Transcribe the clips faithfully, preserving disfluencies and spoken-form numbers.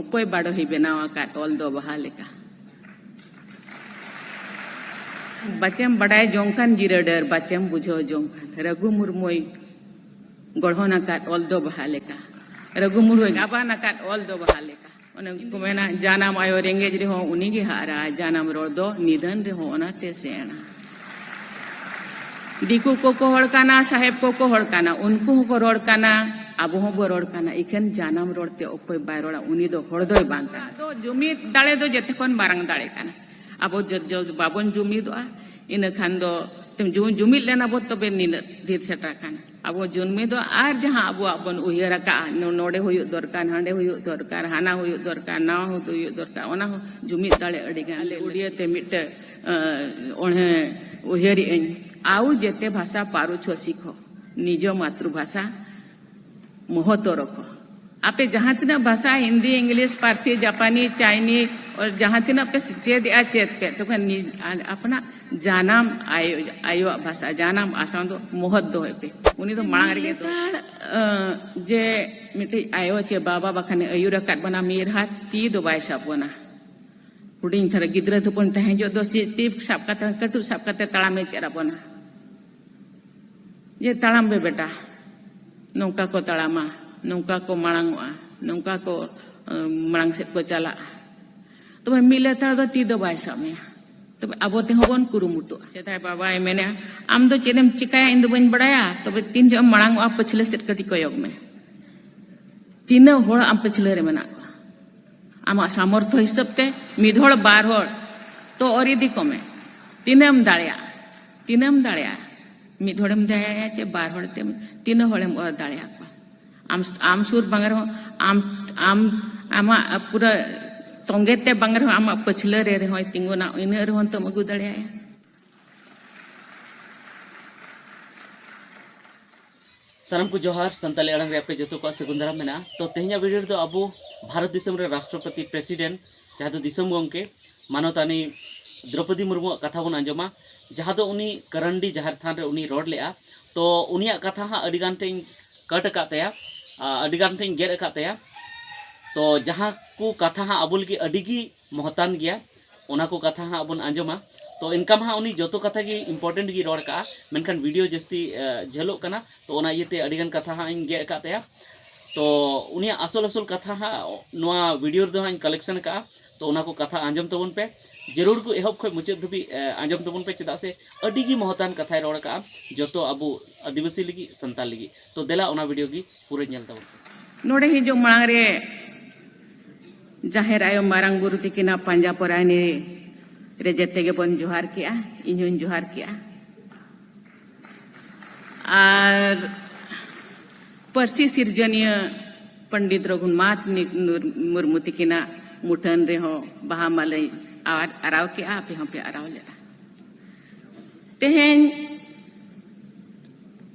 ᱚᱠᱚᱭ ᱵᱟᱰᱚᱦᱤ ᱵᱮᱱᱟᱣ ᱟᱠᱟᱫ ᱚᱞ ᱫᱚ ᱵᱟᱦᱟ ᱞᱮᱠᱟ? ᱵᱟᱪᱮᱢ ᱵᱟᱰᱟᱭ ᱡᱚᱝ ᱠᱟᱱ ᱡᱤᱨᱟᱹ ᱰᱟᱹᱨ, ᱵᱟᱪᱮᱢ ᱵᱩᱡᱷᱟᱹᱣ ᱡᱚᱝ ᱠᱟᱱ᱾ ᱨᱟᱹᱜᱷᱩ ᱢᱩᱨᱢᱩᱭ ᱜᱚᱲᱦᱚᱱ ᱟᱠᱟᱫ ᱚᱞ ᱫᱚ ᱵᱟᱦᱟ ᱞᱮᱠᱟ᱾ ᱨᱟᱹᱜᱷᱩ ᱢᱩᱨᱢᱩᱭ ᱜᱟᱵᱟᱱ ᱟᱠᱟᱫ ᱚᱞ ᱫᱚ ᱵᱟᱦᱟ ᱞᱮᱠᱟ᱾ ᱚᱱᱮ ᱠᱚ ᱢᱮᱱᱟ, ᱡᱟᱱᱟᱢ ᱟᱭᱳ ᱨᱮᱸᱜᱮᱡ ᱨᱮᱦᱚᱸ ᱩᱱᱤ ᱜᱮ ᱦᱟᱨᱟ, ᱡᱟᱱᱟᱢ ᱨᱚᱲ ᱫᱚ ᱱᱤᱫᱷᱟᱹᱱ ᱨᱮᱦᱚᱸ ᱚᱱᱟᱛᱮ ᱥᱮᱬᱟ᱾ ᱫᱤᱠᱩ ᱠᱚᱠᱚ ᱦᱚᱲ ᱠᱟᱱᱟ, ᱥᱟᱦᱮᱵ ᱠᱚᱠᱚ ᱦᱚᱲ ᱠᱟᱱᱟ, ᱩᱱᱠᱩ ᱦᱚᱸᱠᱚ ᱨᱚᱲ ᱠᱟᱱᱟ, ᱟᱵᱚ ᱦᱚᱸᱵᱚ ᱨᱚᱲ ᱠᱟᱱᱟ᱾ ᱤᱠᱷᱟᱹᱱ ᱡᱟᱱᱟᱢ ᱨᱚᱲ ᱛᱮ ᱚᱠᱚᱭ ᱵᱟᱭ ᱨᱚᱲᱟ, ᱩᱱᱤ ᱫᱚ ᱦᱚᱲ ᱫᱚᱭ ᱵᱟᱝ ᱠᱟᱱᱟ᱾ ᱟᱫᱚ ᱡᱩᱢᱤᱫ ᱫᱟᱲᱮ ᱫᱚ ᱡᱮᱛᱮ ᱠᱷᱚᱱ ᱢᱟᱨᱟᱝ ᱫᱟᱲᱮ ᱠᱟᱱᱟ᱾ ᱟᱵᱚ ᱡᱚ-, ᱡᱚ-, ᱵᱟᱵᱚᱱ ᱡᱩᱢᱤᱫᱚᱜᱼᱟ, ᱤᱱᱟᱹ ᱠᱷᱟᱱ ᱫᱚ ᱛᱮᱢ ᱡᱩ-, ᱡᱩᱢᱤᱫ ᱞᱮᱱᱟ ᱵᱚ, ᱛᱚᱵᱮ ᱱᱤᱱᱟᱹᱜ ᱰᱷᱮᱨ ᱥᱮᱴᱮᱨ ᱟᱠᱟᱱᱟ᱾ ᱟᱵᱚ ᱡᱩᱢᱤᱫᱚᱜ ᱟᱨ ᱡᱟᱦᱟᱸ ᱟᱵᱚᱣᱟᱜ ᱵᱚᱱ ᱩᱭᱦᱟᱹᱨ ᱟᱠᱟᱜᱼᱟ, ᱱᱚ-, ᱱᱚᱰᱮ ᱦᱩᱭᱩᱜ ᱫᱚᱨᱠᱟᱨ, ᱦᱟᱸᱰᱮ ᱦᱩᱭᱩᱜ ᱫᱚᱨᱠᱟᱨ, ᱦᱟᱱᱟ ᱦᱩᱭᱩᱜ ᱫᱚᱨᱠᱟᱨ, ᱱᱟᱣᱟ ᱦᱩᱭᱩᱜ ᱫᱚᱨᱠᱟᱨ, ᱚᱱᱟ ᱦᱚᱸ ᱡᱩᱢᱤᱫ ᱫᱟᱲᱮ ᱟᱹᱰᱤ ᱜᱟᱱ᱾ ᱟᱞᱮ ᱩᱰᱤᱭᱟᱹ ᱛᱮ ᱢᱤᱫᱴᱮᱡ, ᱟᱸ, ᱚᱬᱦᱮ ᱩᱭᱦᱟᱹᱨᱮᱜ ᱟᱹᱧ, ᱟᱣ ᱡᱮᱛᱮ ᱵᱷᱟᱥᱟ ᱯᱟᱨᱩ ᱪᱷᱚ ᱥᱤᱠᱷᱚ, ᱱᱤᱡᱚ ᱢᱟᱛᱨᱩ ᱵᱷᱟᱥᱟ ᱢᱚᱦᱚᱛᱚ ᱨᱚᱠᱷᱚ᱾ ᱟᱯᱮ ᱡᱟᱦᱟᱸ ᱛᱤᱱᱟᱹᱜ ᱵᱷᱟᱥᱟ, ᱦᱤᱱᱫᱤ, ᱤᱝᱞᱤᱥ, ᱯᱟᱹᱨᱥᱤ, ᱡᱟᱯᱟᱱᱤ, ᱪᱟᱭᱱᱤ, ᱟᱨ ᱡᱟᱦᱟᱸ ᱛᱤᱱᱟᱹᱜ ᱯᱮ ᱪᱮᱫ ᱮᱜᱼᱟ, ᱪᱮᱫ ᱯᱮ, ᱛᱚᱵᱮ ᱱᱤ-, ᱟ-, ᱟᱯᱱᱟᱜ ᱡᱟᱱᱟᱢ ᱟᱭᱳ, ᱟᱭᱳᱣᱟᱜ ᱵᱷᱟᱥᱟ, ᱡᱟᱱᱟᱢ ᱟᱥᱟᱲ ᱫᱚ ᱢᱚᱦᱚᱛ ᱫᱚᱦᱚᱭ ᱯᱮ᱾ ᱩᱱᱤ ᱫᱚ ᱢᱟᱲᱟᱝ ᱨᱮᱜᱮ ᱫᱚ᱾ ᱱᱮᱛᱟᱨ, ᱟᱸ, ᱡᱮ ᱢᱤᱫᱴᱤᱡ ᱟᱭᱳ ᱪᱮ ᱵᱟᱵᱟ ᱵᱟᱠᱷᱟᱱᱮ ᱟᱹᱭᱩᱨ ᱟᱠᱟᱫ ᱵᱚᱱᱟ, ᱢᱤᱫ ᱨᱟᱦᱟ ᱛᱤ ᱫᱚ ᱵᱟᱭ ᱥᱟᱵ ᱵᱚᱱᱟ᱾ ᱦᱩᱰᱤᱧ ᱫᱷᱟᱨᱟ ᱜᱤᱫᱽᱨᱟᱹ ᱫᱚᱵᱚᱱ ᱛᱟᱦᱮᱸ ᱡᱚᱜ ᱫᱚ ᱪᱮᱫ ᱛᱤ ᱥᱟᱵ ᱠᱟᱛᱮ, ᱠᱟᱹᱴᱩᱵ ᱥᱟᱵ ᱠᱟᱛᱮ ᱛᱟᱲᱟᱢᱮ ᱪᱮᱫ ᱟᱵᱚᱱᱟ᱾ ᱡᱮ, "ᱛᱟᱲᱟᱢ ᱢᱮ ᱵᱮᱴᱟ, ᱱᱚᱝᱠᱟ ᱠᱚ ᱛᱟᱲᱟᱢᱟ, ᱱᱚᱝᱠᱟ ᱠᱚ ᱢᱟᱲᱟᱝᱚᱜᱼᱟ, ᱱᱚᱝᱠᱟ ᱠᱚ, ᱮ, ᱢᱟᱲᱟᱝ ᱥᱮᱫ ᱠᱚ ᱪᱟᱞᱟᱜᱼᱟ᱾" ᱛᱚᱵᱮ ᱢᱤᱫ ᱞᱮᱛᱟᱲ ᱫᱚ ᱛᱤ ᱫᱚ ᱵᱟᱭ ᱥᱟᱵ ᱢᱮᱭᱟ᱾ ᱛᱚᱵᱮ ᱟᱵᱚ ᱛᱮᱦᱚᱸ ᱵᱚᱱ ᱠᱩᱨᱩᱢᱩᱴᱩᱜᱼᱟ᱾ ᱥᱮᱫᱟᱭ ᱵᱟᱵᱟᱭ ᱢᱮᱱᱟ, "ᱟᱢ ᱫᱚ ᱪᱮᱫ ᱮᱢ ᱪᱤᱠᱟᱹᱭᱟ, ᱤᱧ ᱫᱚ ᱵᱟᱹᱧ ᱵᱟᱲᱟᱭᱟ, ᱛᱚᱵᱮ ᱛᱤᱱ ᱡᱚᱦᱚᱜ ᱮᱢ ᱢᱟᱲᱟᱝᱚᱜᱼᱟ, ᱯᱟᱹᱪᱷᱞᱟᱹ ᱥᱮᱫ ᱠᱟᱹᱴᱤᱡ ᱠᱚᱭᱚᱜ ᱢᱮ᱾ ᱛᱤᱱᱟᱹᱜ ᱦᱚᱲ ᱟᱢ ᱯᱟᱹᱪᱷᱞᱟᱹ ᱨᱮ ᱢᱮᱱᱟᱜ ᱠᱚᱣᱟ?" ᱟᱢᱟᱜ ᱥᱟᱢᱚᱨᱛᱷᱚ ᱦᱤᱥᱟᱹᱵ ᱛᱮ ᱢᱤᱫ ᱦᱚᱲ, ᱵᱟᱨ ᱦᱚᱲ, ᱛᱚ ᱚᱨ ᱤᱫᱤ ᱠᱚᱢᱮ᱾ ᱛᱤᱱᱟᱹᱜ ᱮᱢ ᱫᱟᱲᱮᱭᱟᱜᱼᱟ, ᱛᱤᱱᱟᱹᱜ ᱮᱢ ᱫᱟᱲᱮᱭᱟᱜᱼᱟ, ᱢᱤᱫ ᱦᱚᱲᱮᱢ ᱫᱟᱲᱮᱭᱟᱭᱟ ᱪᱮ ᱵᱟᱨ ᱦᱚᱲ ᱛᱮ, ᱛᱤᱱᱟᱹᱜ ᱦᱚᱲᱮᱢ ᱚᱨ ᱫᱟᱲᱮᱭᱟᱠᱚᱣᱟ? ᱟᱢ, ᱟᱢ ᱥᱩᱨ ᱵᱟᱝ ᱨᱮᱦᱚᱸ, ᱟᱢ, ᱟᱢ, ᱟᱢᱟᱜ ᱯᱩᱨᱟᱹ ᱛᱚᱸᱜᱮ ᱛᱮ ᱵᱟᱝ ᱨᱮᱦᱚᱸ, ᱟᱢᱟᱜ ᱯᱟᱹᱪᱷᱞᱟᱹ ᱨᱮ ᱨᱮᱦᱚᱸᱭ ᱛᱤᱸᱜᱩᱱᱟ, ᱤᱱᱟᱹᱜ ᱨᱮᱦᱚᱸ ᱛᱚᱢ ᱟᱹᱜᱩ ᱫᱟᱲᱮᱭᱟᱭᱟ᱾ ᱥᱟᱱᱟᱢ ᱠᱚ ᱡᱚᱦᱟᱨ, ᱥᱟᱱᱛᱟᱲᱤ ᱟᱲᱟᱝ ᱨᱮ ᱟᱯᱮ ᱡᱚᱛᱚ ᱠᱚᱣᱟᱜ ᱥᱟᱹᱜᱩᱱ ᱫᱟᱨᱟᱢ ᱢᱮᱱᱟᱜᱼᱟ᱾ ᱛᱚ, ᱛᱮᱦᱮᱧᱟᱜ ᱵᱷᱤᱰᱤᱭᱳ ᱨᱮᱫᱚ ᱟᱵᱚ ᱵᱷᱟᱨᱚᱛ ᱫᱤᱥᱚᱢ ᱨᱮ ᱨᱟᱥᱴᱨᱚᱯᱚᱛᱤ, ᱯᱨᱮᱥᱤᱰᱮᱱᱴ, ᱡᱟᱦᱟᱸ ᱫᱚ ᱫᱤᱥᱚᱢ ᱜᱚᱢᱠᱮ, ᱢᱟᱱᱚᱛᱟᱱᱤ ᱫᱨᱚᱯᱚᱫᱤ ᱢᱩᱨᱢᱩᱣᱟᱜ ᱠᱟᱛᱷᱟ ᱵᱚᱱ ᱟᱸᱡᱚᱢᱟ, ᱡᱟᱦᱟᱸ ᱫᱚ ᱩᱱᱤ ᱠᱟᱨᱟᱱᱰᱤ ᱡᱟᱦᱮᱨ ᱛᱷᱟᱱ ᱨᱮ ᱩᱱᱤ ᱨᱚᱲ ᱞᱮᱜᱼᱟ᱾ ᱛᱚ, ᱩᱱᱤᱭᱟᱜ ᱠᱟᱛᱷᱟ ᱦᱟᱸᱜ ᱟᱹᱰᱤ ᱜᱟᱱ ᱛᱮᱧ ᱠᱟᱴ ᱟᱠᱟᱫ ᱛᱟᱭᱟ, ᱟ, ᱟᱹᱰᱤ ᱜᱟᱱ ᱛᱮᱧ ᱜᱮᱫ ᱟᱠᱟᱫ ᱛᱟᱭᱟ᱾ ᱛᱚ ᱡᱟᱦᱟᱸ ᱠᱚ ᱠᱟᱛᱷᱟ ᱦᱟᱸᱜ ᱟᱵᱚ ᱞᱟᱹᱜᱤᱫ ᱟᱹᱰᱤ ᱜᱮ ᱢᱚᱦᱚᱛᱟᱱ ᱜᱮᱭᱟ, ᱚᱱᱟ ᱠᱚ ᱠᱟᱛᱷᱟ ᱦᱟᱸᱜ ᱵᱚᱱ ᱟᱸᱡᱚᱢᱟ᱾ ᱛᱚ ᱤᱱᱠᱟᱢ ᱦᱟᱸᱜ ᱩᱱᱤ ᱡᱚᱛᱚ ᱠᱟᱛᱷᱟ ᱜᱮ important ᱜᱮ ᱨᱚᱲ ᱠᱟᱜᱼᱟ, ᱢᱮᱱᱠᱷᱟᱱ video ᱡᱟᱹᱥᱛᱤ ᱡᱷᱟᱹᱞᱚᱜ ᱠᱟᱱᱟ, ᱛᱚ ᱚᱱᱟ ᱤᱭᱟᱹᱛᱮ ᱟᱹᱰᱤ ᱜᱟᱱ ᱠᱟᱛᱷᱟ ᱦᱟᱸᱜ ᱤᱧ ᱜᱮᱫ ᱟᱠᱟᱫ ᱛᱟᱭᱟ᱾ ᱛᱚ ᱩᱱᱤᱭᱟᱜ ᱟᱥᱚᱞ ᱟᱥᱚᱞ ᱠᱟᱛᱷᱟ ᱦᱟᱸᱜ ᱱᱚᱣᱟ video ᱨᱮᱫᱚ ᱦᱟᱸᱜ ᱤᱧ collection ᱟᱠᱟᱫᱼᱟ᱾ ᱛᱚ ᱚᱱᱟ ᱠᱚ ᱠᱟᱛᱷᱟ ᱟᱸᱡᱚᱢ ᱛᱟᱵᱚᱱ ᱯᱮ, ᱡᱟᱹᱨᱩᱲ ᱠᱚ ᱮᱦᱚᱵ ᱠᱷᱚᱱ ᱢᱩᱪᱟᱹᱫ ᱫᱷᱟᱹᱵᱤᱡ ᱟᱸᱡᱚᱢ ᱛᱟᱵᱚᱱ ᱯᱮ, ᱪᱮᱫᱟᱜ ᱥᱮ ᱟᱹᱰᱤ ᱜᱮ ᱢᱚᱦᱚᱛᱟᱱ ᱠᱟᱛᱷᱟᱭ ᱨᱚᱲ ᱟᱠᱟᱫᱼᱟ ᱡᱚᱛᱚ ᱟᱵᱚ ᱟᱹᱫᱤᱵᱟᱹᱥᱤ ᱞᱟᱹᱜᱤᱫ, ᱥᱟᱱᱛᱟᱲ ᱞᱟᱹᱜᱤᱫ᱾ ᱛᱚ ᱫᱮᱞᱟ ᱚᱱᱟ video ᱜᱮ ᱯᱩᱨᱟᱹ ᱧᱮᱞ ᱛᱟᱵᱚᱱ ᱯᱮ᱾ ᱱᱚᱰᱮ ᱦᱤᱡᱩᱜ ᱢᱟᱲᱟᱝ ᱨᱮ ᱡᱟᱦᱮᱨ ᱟᱭᱳ ᱢᱟᱨᱟᱝ ᱵᱩᱨᱩ ᱛᱤᱠᱤᱱᱟᱜ ᱯᱟᱸᱡᱟ ᱯᱚᱨᱟᱭᱱᱤ ᱨᱮ ᱡᱮᱛᱮ ᱜᱮᱵᱚᱱ ᱡᱚᱦᱟᱨ ᱠᱮᱜᱼᱟ, ᱤᱧ ᱦᱚᱧ ᱡᱚᱦᱟᱨ ᱠᱮᱜᱼᱟ᱾ ᱟᱨ ᱯᱟᱹᱨᱥᱤ ᱥᱤᱨᱡᱚᱱᱤᱭᱟᱹ ᱯᱚᱱᱰᱤᱛ ᱨᱚᱜᱷᱩᱱᱟᱛᱷ ᱢᱩᱨᱢᱩ ᱛᱤᱠᱤᱱᱟᱜ ᱢᱩᱴᱷᱟᱹᱱ ᱨᱮᱦᱚᱸ ᱵᱟᱦᱟ ᱢᱟᱞᱟᱧ ᱟᱨᱟᱣ ᱠᱮᱜᱼᱟ, ᱟᱯᱮ ᱦᱚᱸᱯᱮ ᱟᱨᱟᱣ ᱞᱮᱫᱼᱟ᱾ ᱛᱮᱦᱮᱧ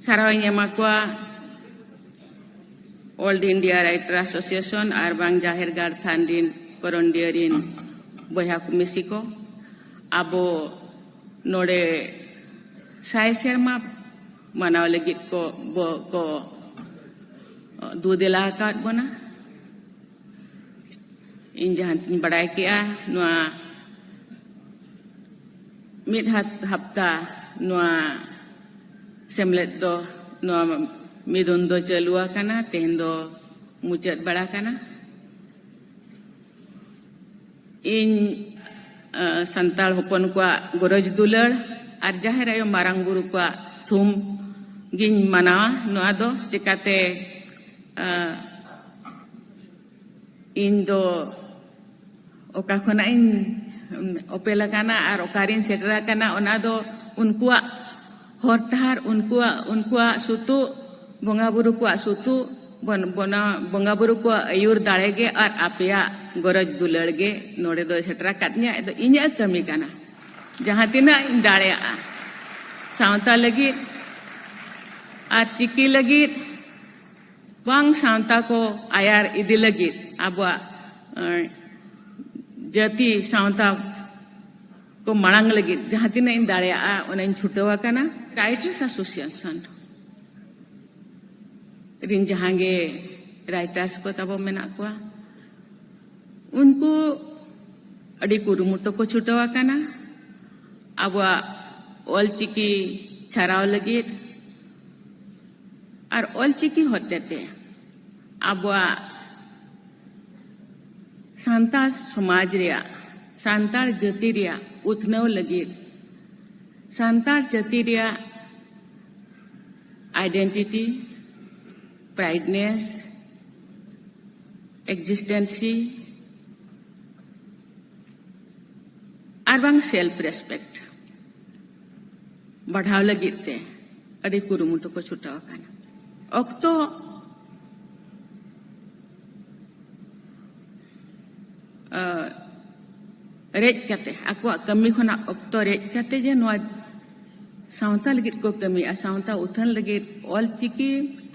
ᱥᱟᱨᱦᱟᱣ ᱤᱧ ᱮᱢᱟ ᱠᱚᱣᱟ All India Writer Association ᱟᱨ ᱵᱟᱝ ᱡᱟᱦᱮᱨ ᱜᱟᱲ ᱛᱷᱟᱱ ᱨᱤᱱ ᱠᱚᱨᱚᱱᱰᱤᱭᱟᱹ ᱨᱤᱱ ᱵᱚᱭᱦᱟ ᱠᱚ ᱢᱤᱥᱤ ᱠᱚ᱾ ᱟᱵᱚ ᱱᱚᱰᱮ ᱥᱟᱭ ᱥᱮᱨᱢᱟ ᱢᱟᱱᱟᱣ ᱞᱟᱹᱜᱤᱫ ᱠᱚ ᱵᱚ-, ᱠᱚ ᱫᱩ ᱫᱮᱞᱟ ᱟᱠᱟᱫ ᱵᱚᱱᱟ᱾ ᱤᱧ ᱡᱟᱦᱟᱸ ᱛᱤᱧ ᱵᱟᱲᱟᱭ ᱠᱮᱜᱼᱟ, ᱱᱚᱣᱟ ᱢᱤᱫ ᱦᱟᱯ-, ᱦᱟᱯᱛᱟ ᱱᱚᱣᱟ ᱥᱮᱢᱞᱮᱫ ᱫᱚ, ᱱᱚᱣᱟ ᱢᱤᱫᱩᱱ ᱫᱚ ᱪᱟᱹᱞᱩ ᱟᱠᱟᱱᱟ, ᱛᱮᱦᱮᱧ ᱫᱚ ᱢᱩᱪᱟᱹᱫ ᱵᱟᱲᱟ ᱠᱟᱱᱟ᱾ ᱤᱧ, ᱟ, ᱥᱟᱱᱛᱟᱲ ᱦᱚᱯᱚᱱ ᱠᱚᱣᱟᱜ ᱜᱚᱨᱚᱡᱽ ᱫᱩᱞᱟᱹᱲ ᱟᱨ ᱡᱟᱦᱮᱨ ᱟᱭᱳ ᱢᱟᱨᱟᱝ ᱵᱩᱨᱩ ᱠᱚᱣᱟᱜ ᱛᱷᱩᱢ ᱜᱤᱧ ᱢᱟᱱᱟᱣᱟ᱾ ᱱᱚᱣᱟ ᱫᱚ ᱪᱮᱠᱟᱛᱮ, ᱟ, ᱤᱧ ᱫᱚ ᱚᱠᱟ ᱠᱷᱚᱱᱟᱜ ᱤᱧ ᱚᱯᱮᱞ ᱟᱠᱟᱱᱟ ᱟᱨ ᱚᱠᱟᱨᱤᱧ ᱥᱮᱴᱮᱨ ᱟᱠᱟᱱᱟ, ᱚᱱᱟ ᱫᱚ ᱩᱱᱠᱩᱣᱟᱜ ᱦᱚᱨ ᱰᱟᱦᱟᱨ, ᱩᱱᱠᱩᱣᱟᱜ, ᱩᱱᱠᱩᱣᱟᱜ ᱥᱩᱛᱩᱜ, ᱵᱚᱸᱜᱟ ᱵᱩᱨᱩ ᱠᱚᱣᱟᱜ ᱥᱩᱛᱩᱜ, ᱵᱚᱱ-, ᱵᱚᱱᱟ-, ᱵᱚᱸᱜᱟ ᱵᱩᱨᱩ ᱠᱚᱣᱟᱜ ᱟᱹᱭᱩᱨ ᱫᱟᱲᱮ ᱜᱮ ᱟᱨ ᱟᱯᱮᱭᱟᱜ ᱜᱚᱨᱚᱡᱽ ᱫᱩᱞᱟᱹᱲ ᱜᱮ ᱱᱚᱰᱮ ᱫᱚ ᱥᱮᱴᱮᱨ ᱟᱠᱟᱫᱤᱧᱟ᱾ ᱟᱫᱚ ᱤᱧᱟᱹᱜ ᱠᱟᱹᱢᱤ ᱠᱟᱱᱟ, ᱡᱟᱦᱟᱸ ᱛᱤᱱᱟᱹᱜ ᱤᱧ ᱫᱟᱲᱮᱭᱟᱜᱼᱟ ᱥᱟᱶᱛᱟ ᱞᱟᱹᱜᱤᱫ ᱟᱨ ᱪᱤᱠᱤ ᱞᱟᱹᱜᱤᱫ, ᱵᱟᱝ ᱥᱟᱶᱛᱟ ᱠᱚ ᱟᱭᱟᱨ ᱤᱫᱤ ᱞᱟᱹᱜᱤᱫ, ᱟᱵᱚᱣᱟᱜ, ᱮᱸ, ᱡᱟᱹᱛᱤ ᱥᱟᱶᱛᱟ ᱠᱚ ᱢᱟᱲᱟᱝ ᱞᱟᱹᱜᱤᱫ ᱡᱟᱦᱟᱸ ᱛᱤᱱᱟᱹᱜ ᱤᱧ ᱫᱟᱲᱮᱭᱟᱜᱼᱟ, ᱚᱱᱟᱧ ᱪᱷᱩᱴᱟᱹᱣ ᱟᱠᱟᱱᱟ᱾ Writers Association ᱨᱤᱱ ᱡᱟᱦᱟᱸ ᱜᱮ writers ᱠᱚ ᱛᱟᱵᱚ ᱢᱮᱱᱟᱜ ᱠᱚᱣᱟ, ᱩᱱᱠᱩ ᱟᱹᱰᱤ ᱠᱩᱨᱩᱢᱩᱴᱩ ᱠᱚ ᱪᱷᱩᱴᱟᱹᱣ ᱟᱠᱟᱱᱟ ᱟᱵᱚᱣᱟᱜ ᱚᱞᱪᱤᱠᱤ ᱪᱷᱟᱨᱟᱣ ᱞᱟᱹᱜᱤᱫ᱾ ᱟᱨ ᱚᱞᱪᱤᱠᱤ ᱦᱚᱛᱮᱛᱮ ᱟᱵᱚᱣᱟᱜ ᱥᱟᱱᱛᱟᱲ ᱥᱚᱢᱟᱡᱽ ᱨᱮᱭᱟᱜ, ᱥᱟᱱᱛᱟᱲ ᱡᱟᱹᱛᱤ ᱨᱮᱭᱟᱜ ᱩᱛᱱᱟᱹᱣ ᱞᱟᱹᱜᱤᱫ, ᱥᱟᱱᱛᱟᱲ ᱡᱟᱹᱛᱤ ᱨᱮᱭᱟᱜ identity, prideness, existency ᱟᱨ ᱵᱟᱝ self respect ᱵᱟᱲᱦᱟᱣ ᱞᱟᱹᱜᱤᱫ ᱛᱮ ᱟᱹᱰᱤ ᱠᱩᱨᱩᱢᱩᱴᱩ ᱠᱚ ᱪᱷᱩᱴᱟᱹᱣ ᱟᱠᱟᱱᱟ᱾ ᱚᱠᱛᱚ, ᱟᱹ, ᱨᱮᱡ ᱠᱟᱛᱮ, ᱟᱠᱚᱣᱟᱜ ᱠᱟᱹᱢᱤ ᱠᱷᱚᱱᱟᱜ ᱚᱠᱛᱚ ᱨᱮᱡ ᱠᱟᱛᱮ ᱡᱮ ᱱᱚᱣᱟ ᱥᱟᱶᱛᱟ ᱞᱟᱹᱜᱤᱫ ᱠᱚ ᱠᱟᱹᱢᱤᱭᱮᱫᱼᱟ, ᱥᱟᱶᱛᱟ ᱩᱛᱷᱟᱹᱱ ᱞᱟᱹᱜᱤᱫ, ᱚᱞᱪᱤᱠᱤ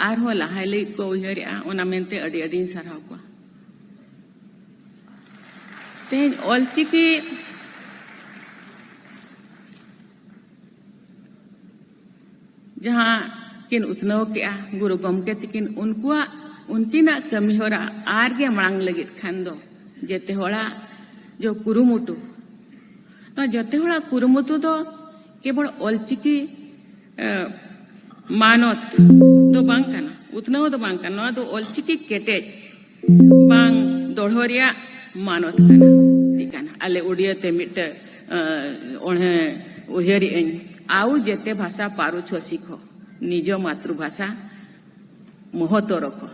ᱟᱨᱦᱚᱸ ᱞᱟᱦᱟᱭ ᱞᱟᱹᱜᱤᱫ ᱠᱚ ᱩᱭᱦᱟᱹᱨᱮᱫᱼᱟ, ᱚᱱᱟ ᱢᱮᱱᱛᱮ ᱟᱹᱰᱤ ᱟᱹᱰᱤᱧ ᱥᱟᱨᱦᱟᱣ ᱠᱚᱣᱟ᱾ ᱛᱮᱦᱮᱧ ᱚᱞᱪᱤᱠᱤ ᱡᱟᱦᱟᱸ ᱠᱤᱱ ᱩᱛᱱᱟᱹᱣ ᱠᱮᱜᱼᱟ ᱜᱩᱨᱩ ᱜᱚᱢᱠᱮ ᱛᱤᱠᱤᱱ, ᱩᱱᱠᱩᱣᱟᱜ, ᱩᱱᱠᱤᱱᱟᱜ ᱠᱟᱹᱢᱤ ᱦᱚᱨᱟ ᱟᱨ ᱜᱮ ᱢᱟᱲᱟᱝ ᱞᱟᱹᱜᱤᱫ ᱠᱷᱟᱱ ᱫᱚ ᱡᱮᱛᱮ ᱦᱚᱲᱟᱜ ᱡᱚ ᱠᱩᱨᱩᱢᱩᱴᱩ, ᱱᱚᱣᱟ ᱡᱚᱛᱚ ᱦᱚᱲᱟᱜ ᱠᱩᱨᱩᱢᱩᱴᱩ ᱫᱚ ᱠᱮᱵᱚᱞ ᱚᱞᱪᱤᱠᱤ, ᱮ, ᱢᱟᱱᱚᱛ ᱫᱚ ᱵᱟᱝ ᱠᱟᱱᱟ, ᱩᱛᱱᱟᱹᱣ ᱫᱚ ᱵᱟᱝ ᱠᱟᱱᱟ᱾ ᱱᱚᱣᱟ ᱫᱚ ᱚᱞᱪᱤᱠᱤ ᱠᱮᱴᱮᱡ ᱵᱟᱝ ᱫᱚᱲᱦᱚ ᱨᱮᱭᱟᱜ ᱢᱟᱱᱚᱛ ᱠᱟᱱᱟ᱾ ᱴᱷᱤᱠ ᱠᱟᱱᱟ᱾ ᱟᱞᱮ ᱩᱰᱤᱭᱟᱹ ᱛᱮ ᱢᱤᱫᱴᱮᱡ, ᱮ, ᱚᱬᱦᱮ ᱩᱭᱦᱟᱹᱨᱮᱜ ᱟᱹᱧ, ᱟᱣ ᱡᱮᱛᱮ ᱵᱷᱟᱥᱟ ᱯᱟᱨᱩ ᱪᱷᱚ ᱥᱤᱠᱷᱚ, ᱱᱤᱡᱚ ᱢᱟᱛᱨᱩ ᱵᱷᱟᱥᱟ ᱢᱚᱦᱚᱛᱚ ᱨᱚᱠᱷᱚ᱾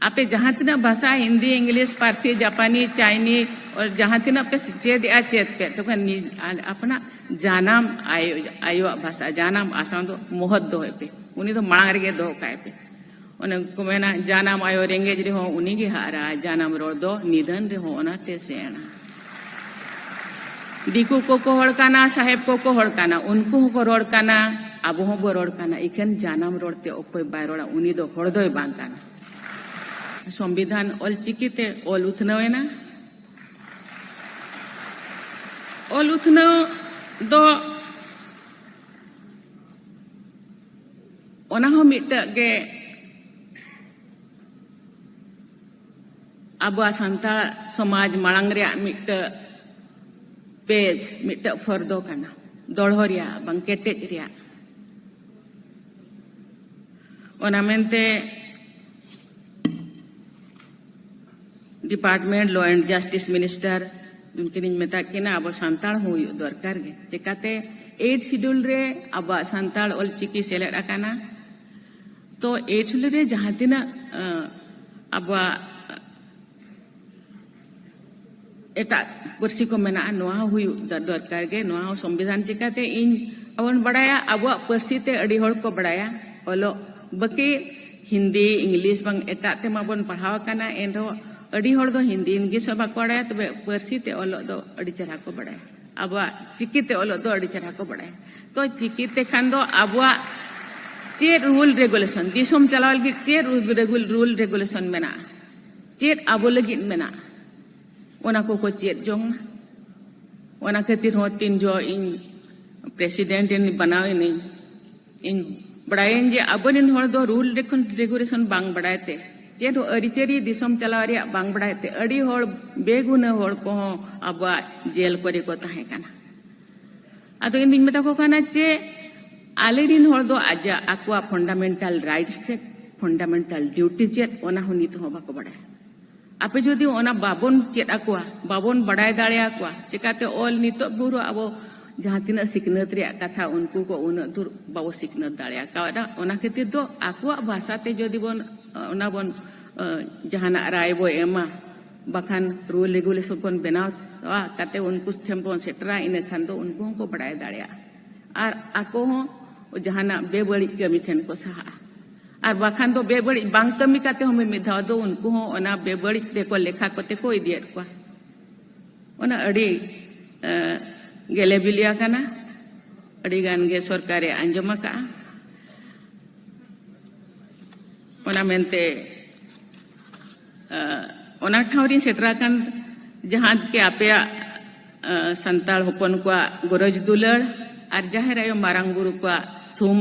ᱟᱯᱮ ᱡᱟᱦᱟᱸ ᱛᱤᱱᱟᱹᱜ ᱵᱷᱟᱥᱟ, ᱦᱤᱱᱫᱤ, ᱤᱝᱞᱤᱥ, ᱯᱟᱹᱨᱥᱤ, ᱡᱟᱯᱟᱱᱤ, ᱪᱟᱭᱱᱤ, ᱚᱨ ᱡᱟᱦᱟᱸ ᱛᱤᱱᱟᱹᱜ ᱯᱮ ᱪᱮᱫ ᱮᱜᱼᱟ, ᱪᱮᱫ ᱯᱮ, ᱛᱚᱵᱮ ᱱᱤ-, ᱟ-, ᱟᱯᱱᱟ ᱡᱟᱱᱟᱢ ᱟᱭᱳ, ᱟᱭᱳᱣᱟᱜ ᱵᱷᱟᱥᱟ, ᱡᱟᱱᱟᱢ ᱟᱲᱟᱝ ᱫᱚ ᱢᱚᱦᱚᱛ ᱫᱚᱦᱚᱭ ᱯᱮ᱾ ᱩᱱᱤ ᱫᱚ ᱢᱟᱲᱟᱝ ᱨᱮᱜᱮ ᱫᱚᱦᱚ ᱠᱟᱭ ᱯᱮ᱾ ᱚᱱᱮ ᱠᱚ ᱢᱮᱱᱟ, ᱡᱟᱱᱟᱢ ᱟᱭᱳ ᱨᱮᱸᱜᱮᱡ ᱨᱮᱦᱚᱸ ᱩᱱᱤ ᱜᱮ ᱦᱟᱨᱟ, ᱡᱟᱱᱟᱢ ᱨᱚᱲ ᱫᱚ ᱱᱤᱫᱷᱟᱹᱱ ᱨᱮᱦᱚᱸ ᱚᱱᱟᱛᱮ ᱥᱮᱬᱟ᱾ ᱫᱤᱠᱩ ᱠᱚᱠᱚ ᱦᱚᱲ ᱠᱟᱱᱟ, ᱥᱟᱦᱮᱵ ᱠᱚᱠᱚ ᱦᱚᱲ ᱠᱟᱱᱟ, ᱩᱱᱠᱩ ᱦᱚᱸᱠᱚ ᱨᱚᱲ ᱠᱟᱱᱟ, ᱟᱵᱚ ᱦᱚᱸᱵᱚ ᱨᱚᱲ ᱠᱟᱱᱟ᱾ ᱤᱠᱷᱟᱹᱱ ᱡᱟᱱᱟᱢ ᱨᱚᱲ ᱛᱮ ᱚᱠᱚᱭ ᱵᱟᱭ ᱨᱚᱲᱟ, ᱩᱱᱤ ᱫᱚ ᱦᱚᱲ ᱫᱚᱭ ᱵᱟᱝ ᱠᱟᱱᱟ᱾ ᱥᱚᱝᱵᱤᱫᱷᱟᱱ ᱚᱞᱪᱤᱠᱤ ᱛᱮ ᱚᱞ ᱩᱛᱱᱟᱹᱣ ᱮᱱᱟ᱾ ᱚᱞ ᱩᱛᱱᱟᱹᱣ ᱫᱚ ᱚᱱᱟ ᱦᱚᱸ ᱢᱤᱫᱴᱟᱜ ᱜᱮ ᱟᱵᱚᱣᱟᱜ ᱥᱟᱱᱛᱟᱲ ᱥᱚᱢᱟᱡᱽ ᱢᱟᱲᱟᱝ ᱨᱮᱭᱟᱜ ᱢᱤᱫᱴᱟᱹᱜ ᱯᱮᱡᱽ, ᱢᱤᱫᱴᱟᱹᱜ ᱯᱷᱚᱨᱫᱚ ᱠᱟᱱᱟ, ᱫᱚᱲᱦᱚ ᱨᱮᱭᱟᱜ ᱵᱟᱝ ᱠᱮᱴᱮᱡ ᱨᱮᱭᱟᱜ᱾ ᱚᱱᱟ ᱢᱮᱱᱛᱮ department, law and justice minister, ᱩᱱᱠᱤᱱᱤᱧ ᱢᱮᱛᱟ ᱠᱤᱱᱟ, ᱟᱵᱚ ᱥᱟᱱᱛᱟᱲ ᱦᱚᱸ ᱦᱩᱭᱩᱜ ᱫᱚᱨᱠᱟᱨ ᱜᱮ᱾ ᱪᱮᱠᱟᱛᱮ ᱮᱭᱤᱴ ᱥᱤᱰᱩᱞ ᱨᱮ ᱟᱵᱚᱣᱟᱜ ᱥᱟᱱᱛᱟᱲ ᱚᱞᱪᱤᱠᱤ ᱥᱮᱞᱮᱫ ᱟᱠᱟᱱᱟ᱾ ᱛᱚ ᱮᱭᱤᱴ ᱥᱤᱰᱩᱞ ᱨᱮ ᱡᱟᱦᱟᱸ ᱛᱤᱱᱟᱹᱜ, ᱟᱸ, ᱟᱵᱚᱣᱟᱜ ᱮᱴᱟᱜ ᱯᱟᱹᱨᱥᱤ ᱠᱚ ᱢᱮᱱᱟᱜᱼᱟ, ᱱᱚᱣᱟ ᱦᱚᱸ ᱦᱩᱭᱩᱜ ᱫᱚ-, ᱫᱚᱨᱠᱟᱨ ᱜᱮ᱾ ᱱᱚᱣᱟ ᱦᱚᱸ ᱥᱚᱝᱵᱤᱫᱷᱟᱱ ᱪᱤᱠᱟᱹᱛᱮ ᱤᱧ, ᱟᱵᱚᱱ ᱵᱟᱲᱟᱭᱟ, ᱟᱵᱚᱣᱟᱜ ᱯᱟᱹᱨᱥᱤ ᱛᱮ ᱟᱹᱰᱤ ᱦᱚᱲ ᱠᱚ ᱵᱟᱲᱟᱭᱟ ᱚᱞᱚᱜ, ᱵᱟᱹᱠᱤ ᱦᱤᱱᱫᱤ, ᱤᱝᱞᱤᱥ ᱵᱟᱝ ᱮᱴᱟᱜ ᱛᱮᱢᱟ ᱵᱚᱱ ᱯᱟᱲᱦᱟᱣ ᱟᱠᱟᱱᱟ, ᱮᱱᱨᱮᱦᱚᱸ ᱟᱹᱰᱤ ᱦᱚᱲ ᱫᱚ ᱦᱤᱱᱫᱤ, ᱤᱝᱞᱤᱥ ᱦᱚᱸ ᱵᱟᱠᱚ ᱵᱟᱲᱟᱭᱟ, ᱛᱚᱵᱮ ᱯᱟᱹᱨᱥᱤ ᱛᱮ ᱚᱞᱚᱜ ᱫᱚ ᱟᱹᱰᱤ ᱪᱮᱦᱨᱟ ᱠᱚ ᱵᱟᱲᱟᱭᱟ᱾ ᱟᱵᱚᱣᱟᱜ ᱪᱤᱠᱤ ᱛᱮ ᱚᱞᱚᱜ ᱫᱚ ᱟᱹᱰᱤ ᱪᱮᱦᱨᱟ ᱠᱚ ᱵᱟᱲᱟᱭᱟ᱾ ᱛᱚ ᱪᱤᱠᱤ ᱛᱮ ᱠᱷᱟᱱ ᱫᱚ ᱟᱵᱚᱣᱟᱜ ᱪᱮᱫ ᱨᱩᱞ ᱨᱮᱜᱩᱞᱮᱥᱚᱱ, ᱫᱤᱥᱚᱢ ᱪᱟᱞᱟᱣ ᱞᱟᱹᱜᱤᱫ ᱪᱮᱫ ᱨᱩᱞ ᱨᱮᱜᱩᱞ-, ᱨᱩᱞ ᱨᱮᱜᱩᱞᱮᱥᱚᱱ ᱢᱮᱱᱟᱜᱼᱟ? ᱪᱮᱫ ᱟᱵᱚ ᱞᱟᱹᱜᱤᱫ ᱢᱮᱱᱟᱜᱼᱟ, ᱚᱱᱟ ᱠᱚᱠᱚ ᱪᱮᱫ ᱡᱚᱝ ᱢᱟ᱾ ᱚᱱᱟ ᱠᱷᱟᱹᱛᱤᱨ ᱦᱚᱸ ᱛᱤᱱ ᱡᱚᱦᱚᱜ ᱤᱧ ᱯᱨᱮᱥᱤᱰᱮᱱᱴ ᱤᱧ ᱵᱮᱱᱟᱣ ᱮᱱᱟᱹᱧ, ᱤᱧ ᱵᱟᱲᱟᱭᱟᱹᱧ ᱡᱮ ᱟᱵᱚᱨᱮᱱ ᱦᱚᱲ ᱫᱚ ᱨᱩᱞ ᱨᱮᱜᱩᱞᱮᱥᱚᱱ ᱵᱟᱝ ᱵᱟᱲᱟᱭ ᱛᱮ, ᱪᱮᱫ ᱦᱚᱸ ᱟᱹᱨᱤᱪᱟᱹᱞᱤ ᱫᱤᱥᱚᱢ ᱪᱟᱞᱟᱣ ᱨᱮᱭᱟᱜ ᱵᱟᱝ ᱵᱟᱲᱟᱭ ᱛᱮ, ᱟᱹᱰᱤ ᱦᱚᱲ ᱵᱮᱜᱩᱱᱟᱹ ᱦᱚᱲ ᱠᱚᱦᱚᱸ ᱟᱵᱚᱣᱟᱜ ᱡᱮᱞ ᱠᱚᱨᱮ ᱠᱚ ᱛᱟᱦᱮᱸ ᱠᱟᱱᱟ᱾ ᱟᱫᱚ ᱤᱧ ᱫᱩᱧ ᱢᱮᱛᱟ ᱠᱚ ᱠᱟᱱᱟ ᱡᱮ ᱟᱞᱮᱨᱮᱱ ᱦᱚᱲ ᱫᱚ ᱟᱡᱟᱜ, ᱟᱠᱚᱣᱟᱜ ᱯᱷᱟᱱᱰᱟᱢᱮᱱᱴᱟᱞ ᱨᱟᱭᱤᱴᱥ ᱪᱮᱫ, ᱯᱷᱟᱱᱰᱟᱢᱮᱱᱴᱟᱞ ᱰᱤᱭᱩᱴᱤ ᱪᱮᱫ, ᱚᱱᱟ ᱦᱚᱸ ᱱᱤᱛ ᱦᱚᱸ ᱵᱟᱠᱚ ᱵᱟᱲᱟᱭᱟ᱾ ᱟᱯᱮ ᱡᱩᱫᱤ ᱚᱱᱟ ᱵᱟᱵᱚᱱ ᱪᱮᱫ ᱟᱠᱚᱣᱟ, ᱵᱟᱵᱚᱱ ᱵᱟᱲᱟᱭ ᱫᱟᱲᱮᱭᱟᱠᱚᱣᱟ, ᱪᱮᱠᱟᱛᱮ ᱚᱞ ᱱᱤᱛᱚᱜ ᱵᱷᱳᱨ ᱟᱵᱚ ᱡᱟᱦᱟᱸ ᱛᱤᱱᱟᱹᱜ ᱥᱤᱠᱷᱱᱟᱹᱛ ᱨᱮᱭᱟᱜ ᱠᱟᱛᱷᱟ, ᱩᱱᱠᱩ ᱠᱚ ᱩᱱᱟᱹᱜ ᱫᱩᱨ ᱵᱟᱵᱚ ᱥᱤᱠᱷᱱᱟᱹᱛ ᱫᱟᱲᱮ ᱟᱠᱟᱣᱫᱟ᱾ ᱚᱱᱟ ᱠᱷᱟᱹᱛᱤᱨ ᱫᱚ ᱟᱠᱚᱣᱟᱜ ᱵᱷᱟᱥᱟ ᱛᱮ ᱡᱩᱫᱤ ᱵᱚᱱ, ᱚᱱᱟ ᱵᱚᱱ, ᱡᱟᱦᱟᱱᱟᱜ ᱨᱟᱭ ᱵᱚ ᱮᱢᱟ, ᱵᱟᱠᱷᱟᱱ ᱨᱩᱞ ᱨᱮᱜᱩᱞᱮᱥᱚᱱ ᱵᱚᱱ ᱵᱮᱱᱟᱣᱟ, ᱠᱟᱛᱮ ᱩᱱᱠᱩ ᱴᱷᱮᱱ ᱵᱚᱱ ᱥᱮᱴᱮᱨᱟ, ᱤᱱᱟᱹ ᱠᱷᱟᱱ ᱫᱚ ᱩᱱᱠᱩ ᱦᱚᱸᱠᱚ ᱵᱟᱲᱟᱭ ᱫᱟᱲᱮᱭᱟᱜᱼᱟ᱾ ᱟᱨ ᱟᱠᱚ ᱦᱚᱸ ᱡᱟᱦᱟᱱᱟᱜ ᱵᱮᱵᱟᱹᱲᱤᱡ ᱠᱟᱹᱢᱤ ᱴᱷᱮᱱ ᱠᱚ ᱥᱟᱦᱟᱜᱼᱟ᱾ ᱟᱨ ᱵᱟᱠᱷᱟᱱ ᱫᱚ ᱵᱮᱵᱟᱹᱲᱤᱡ ᱵᱟᱝ ᱠᱟᱹᱢᱤ ᱠᱟᱛᱮ ᱦᱚᱸ ᱢᱤ-, ᱢᱤᱫ ᱫᱷᱟᱣ ᱫᱚ ᱩᱱᱠᱩ ᱦᱚᱸ ᱚᱱᱟ ᱵᱮᱵᱟᱹᱲᱤᱡ ᱨᱮᱠᱚ ᱞᱮᱠᱷᱟ ᱠᱚᱛᱮ ᱠᱚ ᱤᱫᱤᱭᱮᱫ ᱠᱚᱣᱟ᱾ ᱚᱱᱟ ᱟᱹᱰᱤ, ᱮ, ᱜᱮᱞᱮ ᱵᱤᱞᱤᱭᱟ ᱠᱟᱱᱟ, ᱟᱹᱰᱤ ᱜᱟᱱ ᱜᱮ ᱥᱚᱨᱠᱟᱨᱮ ᱟᱸᱡᱚᱢ ᱟᱠᱟᱜᱼᱟ᱾ ᱚᱱᱟ ᱢᱮᱱᱛᱮ, ᱮ, ᱚᱱᱟ ᱴᱷᱟᱶ ᱨᱤᱧ ᱥᱮᱴᱮᱨ ᱟᱠᱟᱱ ᱡᱟᱦᱟᱸ ᱠᱮ ᱟᱯᱮᱭᱟᱜ, ᱮ, ᱥᱟᱱᱛᱟᱲ ᱦᱚᱯᱚᱱ ᱠᱚᱣᱟᱜ ᱜᱚᱨᱚᱡᱽ ᱫᱩᱞᱟᱹᱲ ᱟᱨ ᱡᱟᱦᱮᱨ ᱟᱭᱳ ᱢᱟᱨᱟᱝ ᱵᱩᱨᱩ ᱠᱚᱣᱟᱜ ᱛᱷᱩᱢ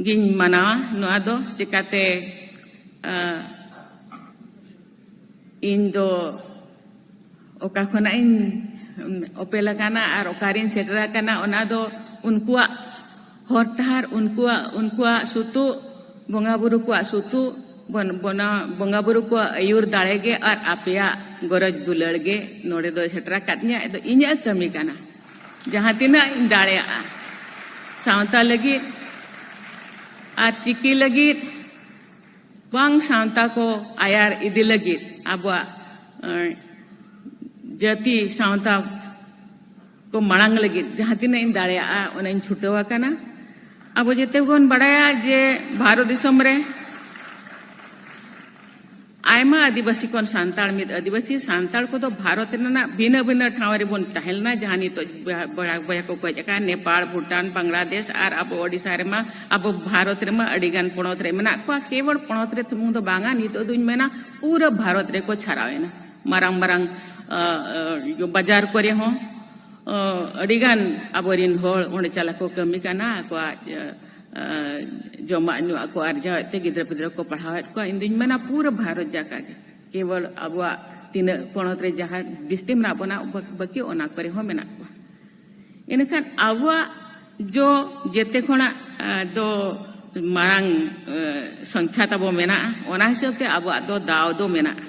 ᱜᱤᱧ ᱢᱟᱱᱟᱣᱟ᱾ ᱱᱚᱣᱟ ᱫᱚ ᱪᱮᱠᱟᱛᱮ, ᱮ, ᱤᱧ ᱫᱚ ᱚᱠᱟ ᱠᱷᱚᱱᱟᱜ ᱤᱧ ᱚᱯᱮᱞ ᱟᱠᱟᱱᱟ ᱟᱨ ᱚᱠᱟᱨᱤᱧ ᱥᱮᱴᱮᱨ ᱟᱠᱟᱱᱟ, ᱚᱱᱟ ᱫᱚ ᱩᱱᱠᱩᱣᱟᱜ ᱦᱚᱨ ᱰᱟᱦᱟᱨ, ᱩᱱᱠᱩᱣᱟᱜ, ᱩᱱᱠᱩᱣᱟᱜ ᱥᱩᱛᱩᱜ, ᱵᱚᱸᱜᱟ ᱵᱩᱨᱩ ᱠᱚᱣᱟᱜ ᱥᱩᱛᱩᱜ, ᱵᱚᱱ-, ᱵᱚᱱᱟ-, ᱵᱚᱸᱜᱟ ᱵᱩᱨᱩ ᱠᱚᱣᱟᱜ ᱟᱹᱭᱩᱨ ᱫᱟᱲᱮ ᱜᱮ ᱟᱨ ᱟᱯᱮᱭᱟᱜ ᱜᱚᱨᱚᱡᱽ ᱫᱩᱞᱟᱹᱲ ᱜᱮ ᱱᱚᱰᱮ ᱫᱚ ᱥᱮᱴᱮᱨ ᱟᱠᱟᱫ ᱞᱤᱧᱟ᱾ ᱟᱫᱚ ᱤᱧᱟᱹᱜ ᱠᱟᱹᱢᱤ ᱠᱟᱱᱟ, ᱡᱟᱦᱟᱸ ᱛᱤᱱᱟᱹᱜ ᱤᱧ ᱫᱟᱲᱮᱭᱟᱜᱼᱟ ᱥᱟᱶᱛᱟ ᱞᱟᱹᱜᱤᱫ ᱟᱨ ᱪᱤᱠᱤ ᱞᱟᱹᱜᱤᱫ, ᱵᱟᱝ ᱥᱟᱶᱛᱟ ᱠᱚ ᱟᱭᱟᱨ ᱤᱫᱤ ᱞᱟᱹᱜᱤᱫ, ᱟᱵᱚᱣᱟᱜ, ᱮᱸ, ᱡᱟᱹᱛᱤ ᱥᱟᱶᱛᱟ ᱠᱚ ᱢᱟᱲᱟᱝ ᱞᱟᱹᱜᱤᱫ ᱡᱟᱦᱟᱸ ᱛᱤᱱᱟᱹᱜ ᱤᱧ ᱫᱟᱲᱮᱭᱟᱜᱼᱟ, ᱚᱱᱟᱧ ᱪᱷᱩᱴᱟᱹᱣ ᱟᱠᱟᱱᱟ᱾ ᱟᱵᱚ ᱡᱮᱛᱮ ᱵᱚᱱ ᱵᱟᱲᱟᱭᱟ ᱡᱮ ᱵᱷᱟᱨᱚᱛ ᱫᱤᱥᱚᱢ ᱨᱮ ᱟᱭᱢᱟ ᱟᱹᱫᱤᱵᱟᱹᱥᱤ ᱠᱷᱚᱱ ᱥᱟᱱᱛᱟᱲ, ᱢᱤᱫ ᱟᱹᱫᱤᱵᱟᱹᱥᱤ ᱥᱟᱱᱛᱟᱲ ᱠᱚᱫᱚ ᱵᱷᱟᱨᱚᱛ ᱨᱮᱱᱟᱜ ᱵᱷᱤᱱᱟᱹ ᱵᱷᱤᱱᱟᱹ ᱴᱷᱟᱶ ᱨᱮᱵᱚᱱ ᱛᱟᱦᱮᱸ ᱞᱮᱱᱟ, ᱡᱟᱦᱟᱸ ᱱᱤᱛᱚᱜ ᱵᱚᱭᱦᱟ, ᱵᱚᱭᱦᱟ, ᱵᱚᱭᱦᱟ ᱠᱚ ᱜᱚᱡ ᱟᱠᱟᱱ ᱱᱮᱯᱟᱲ, ᱵᱷᱩᱴᱟᱱ, ᱵᱟᱝᱞᱟᱫᱮᱥ ᱟᱨ ᱟᱵᱚ ᱳᱰᱤᱥᱟ ᱨᱮᱢᱟ, ᱟᱵᱚ ᱵᱷᱟᱨᱚᱛ ᱨᱮᱢᱟ ᱟᱹᱰᱤᱜᱟᱱ ᱯᱚᱱᱚᱛ ᱨᱮ ᱢᱮᱱᱟᱜ ᱠᱚᱣᱟ᱾ ᱠᱮᱵᱚᱞ ᱯᱚᱱᱚᱛ ᱨᱮ ᱥᱩᱢᱩᱝ ᱫᱚ ᱵᱟᱝᱟ, ᱱᱤᱛᱚᱜ ᱫᱚᱧ ᱢᱮᱱᱟ ᱯᱩᱨᱟᱹ ᱵᱷᱟᱨᱚᱛ ᱨᱮᱠᱚ ᱪᱷᱟᱨᱟᱣ ᱮᱱᱟ᱾ ᱢᱟᱨᱟᱝ ᱢᱟᱨᱟᱝ, ᱟ, ᱟ, ᱵᱟᱡᱟᱨ ᱠᱚᱨᱮ ᱦᱚᱸ, ᱟ, ᱟᱹᱰᱤᱜᱟᱱ ᱟᱵᱚᱨᱮᱱ ᱦᱚᱲ ᱚᱸᱰᱮ ᱪᱟᱞᱟᱜ ᱠᱚ ᱠᱟᱹᱢᱤ ᱠᱟᱱᱟ, ᱟᱠᱚᱣᱟᱜ, ᱟ, ᱟ, ᱡᱚᱢᱟᱜ ᱧᱩᱣᱟᱜ ᱠᱚ ᱟᱨᱡᱟᱣᱮᱫ ᱛᱮ ᱜᱤᱫᱽᱨᱟᱹ ᱯᱤᱫᱽᱨᱟᱹ ᱠᱚ ᱯᱟᱲᱦᱟᱣᱮᱫ ᱠᱚᱣᱟ᱾ ᱤᱧ ᱫᱩᱧ ᱢᱮᱱᱟ ᱯᱩᱨᱟᱹ ᱵᱷᱟᱨᱚᱛ ᱡᱟᱠᱟᱛ ᱜᱮ, ᱠᱮᱵᱚᱞ ᱟᱵᱚᱣᱟᱜ ᱛᱤᱱᱟᱹᱜ ᱯᱚᱱᱚᱛ ᱨᱮ ᱡᱟᱦᱟᱸ ᱵᱤᱥᱛᱤ ᱢᱮᱱᱟᱜ ᱵᱚᱱᱟ, ᱵᱟ-, ᱵᱟᱹᱠᱤ ᱚᱱᱟ ᱠᱚᱨᱮ ᱦᱚᱸ ᱢᱮᱱᱟᱜ ᱠᱚᱣᱟ᱾ ᱤᱱᱟᱹᱠᱷᱟᱱ ᱟᱵᱚᱣᱟᱜ ᱡᱚ ᱡᱮᱛᱮ ᱠᱷᱚᱱᱟᱜ, ᱟ, ᱫᱚ ᱢᱟᱨᱟᱝ, ᱟ, ᱥᱚᱝᱠᱷᱟ ᱛᱟᱵᱚ ᱢᱮᱱᱟᱜᱼᱟ, ᱚᱱᱟ ᱦᱤᱥᱟᱹᱵ ᱛᱮ ᱟᱵᱚᱣᱟᱜ ᱫᱚ ᱫᱟᱣ ᱫᱚ ᱢᱮᱱᱟᱜᱼᱟ᱾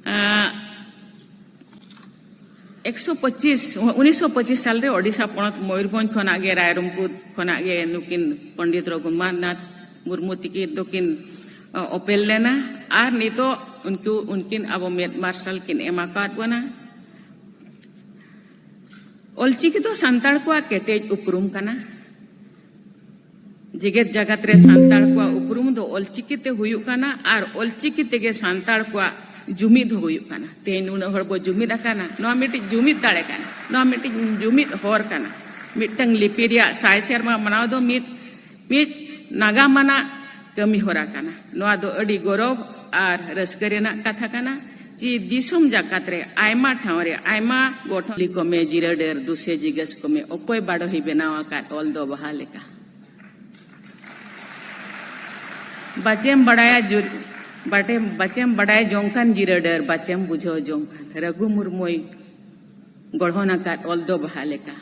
ᱟ, ᱮᱠᱥᱚ ᱯᱚᱸᱪᱤᱥ, ᱩᱱᱤᱥᱥᱚ ᱯᱚᱸᱪᱤᱥ ᱥᱟᱞ ᱨᱮ ᱳᱰᱤᱥᱟ ᱯᱚᱱᱚᱛ ᱢᱚᱭᱩᱨᱵᱷᱚᱸᱡᱽ ᱠᱷᱚᱱᱟᱜ ᱜᱮ, ᱨᱟᱭᱨᱚᱝᱯᱩᱨ ᱠᱷᱚᱱᱟᱜ ᱜᱮ ᱱᱩᱠᱤᱱ ᱯᱚᱱᱰᱤᱛ ᱨᱚᱜᱷᱩᱱᱟᱛᱷ ᱢᱩᱨᱢᱩ ᱛᱤᱠᱤᱱ ᱫᱚᱠᱤᱱ, ᱟ, ᱚᱯᱮᱞ ᱞᱮᱱᱟ᱾ ᱟᱨ ᱱᱤᱛᱚᱜ ᱩᱱᱠᱩ, ᱩᱱᱠᱤᱱ ᱟᱵᱚ ᱢᱮᱫ ᱢᱟᱨᱥᱟᱞ ᱠᱤᱱ ᱮᱢ ᱟᱠᱟᱫ ᱵᱚᱱᱟ᱾ ᱚᱞᱪᱤᱠᱤ ᱫᱚ ᱥᱟᱱᱛᱟᱲ ᱠᱚᱣᱟᱜ ᱠᱮᱴᱮᱡ ᱩᱯᱨᱩᱢ ᱠᱟᱱᱟ᱾ ᱡᱮᱜᱮᱛ ᱡᱟᱠᱟᱛ ᱨᱮ ᱥᱟᱱᱛᱟᱲ ᱠᱚᱣᱟᱜ ᱩᱯᱨᱩᱢ ᱫᱚ ᱚᱞᱪᱤᱠᱤ ᱛᱮ ᱦᱩᱭᱩᱜ ᱠᱟᱱᱟ ᱟᱨ ᱚᱞᱪᱤᱠᱤ ᱛᱮᱜᱮ ᱥᱟᱱᱛᱟᱲ ᱠᱚᱣᱟᱜ ᱡᱩᱢᱤᱫ ᱦᱚᱸ ᱦᱩᱭᱩᱜ ᱠᱟᱱᱟ᱾ ᱛᱮᱦᱮᱧ ᱱᱩᱱᱟᱹᱜ ᱦᱚᱲ ᱵᱚ ᱡᱩᱢᱤᱫ ᱟᱠᱟᱱᱟ, ᱱᱚᱣᱟ ᱢᱤᱫᱴᱤᱡ ᱡᱩᱢᱤᱫ ᱫᱟᱲᱮ ᱠᱟᱱᱟ, ᱱᱚᱣᱟ ᱢᱤᱫᱴᱤᱡ ᱡᱩᱢᱤᱫ ᱦᱚᱨ ᱠᱟᱱᱟ᱾ ᱢᱤᱫᱴᱟᱝ ᱞᱤᱯᱤ ᱨᱮᱭᱟᱜ ᱥᱟᱭ ᱥᱮᱨᱢᱟ ᱢᱟᱱᱟᱣ ᱫᱚ ᱢᱤᱫ, ᱢᱤᱫ ᱱᱟᱜᱟᱢ ᱟᱱᱟᱜ ᱠᱟᱹᱢᱤ ᱦᱚᱨᱟ ᱠᱟᱱᱟ᱾ ᱱᱚᱣᱟ ᱫᱚ ᱟᱹᱰᱤ ᱜᱚᱨᱚᱵᱽ ᱟᱨ ᱨᱟᱹᱥᱠᱟᱹ ᱨᱮᱱᱟᱜ ᱠᱟᱛᱷᱟ ᱠᱟᱱᱟ᱾ ᱡᱮ ᱫᱤᱥᱚᱢ ᱡᱟᱠᱟᱛ ᱨᱮ ᱟᱭᱢᱟ ᱴᱷᱟᱶ ᱨᱮ ᱟᱭᱢᱟ ᱜᱚᱴᱷᱚᱱ ᱠᱚ ᱢᱮ, ᱡᱤᱨᱟᱹ ᱰᱟᱹᱨ ᱫᱩᱥᱮ ᱡᱤᱜᱟᱹᱥ ᱠᱚ ᱢᱮ, ᱚᱠᱚᱭ ᱵᱟᱰᱚᱦᱤ ᱵᱮᱱᱟᱣ ᱟᱠᱟᱫ ᱚᱞ ᱫᱚ ᱵᱟᱦᱟ ᱞᱮᱠᱟ᱾ ᱵᱟᱪᱮᱢ ᱵᱟᱲᱟᱭᱟ ᱡᱩᱨ-, ᱵᱟᱴᱮᱢ, ᱵᱟᱪᱮᱢ ᱵᱟᱰᱟᱭ ᱡᱚᱝ ᱠᱟᱱ ᱜᱤᱨᱟᱹ ᱰᱟᱹᱨ, ᱵᱟᱪᱮᱢ ᱵᱩᱡᱷᱟᱹᱣ ᱡᱚᱝ ᱠᱟᱱ᱾ ᱨᱟᱹᱜᱷᱩ ᱢᱩᱨᱢᱩᱭ ᱜᱚᱲᱦᱚᱱ ᱟᱠᱟᱫ ᱚᱞ ᱫᱚ ᱵᱟᱦᱟ ᱞᱮᱠᱟ᱾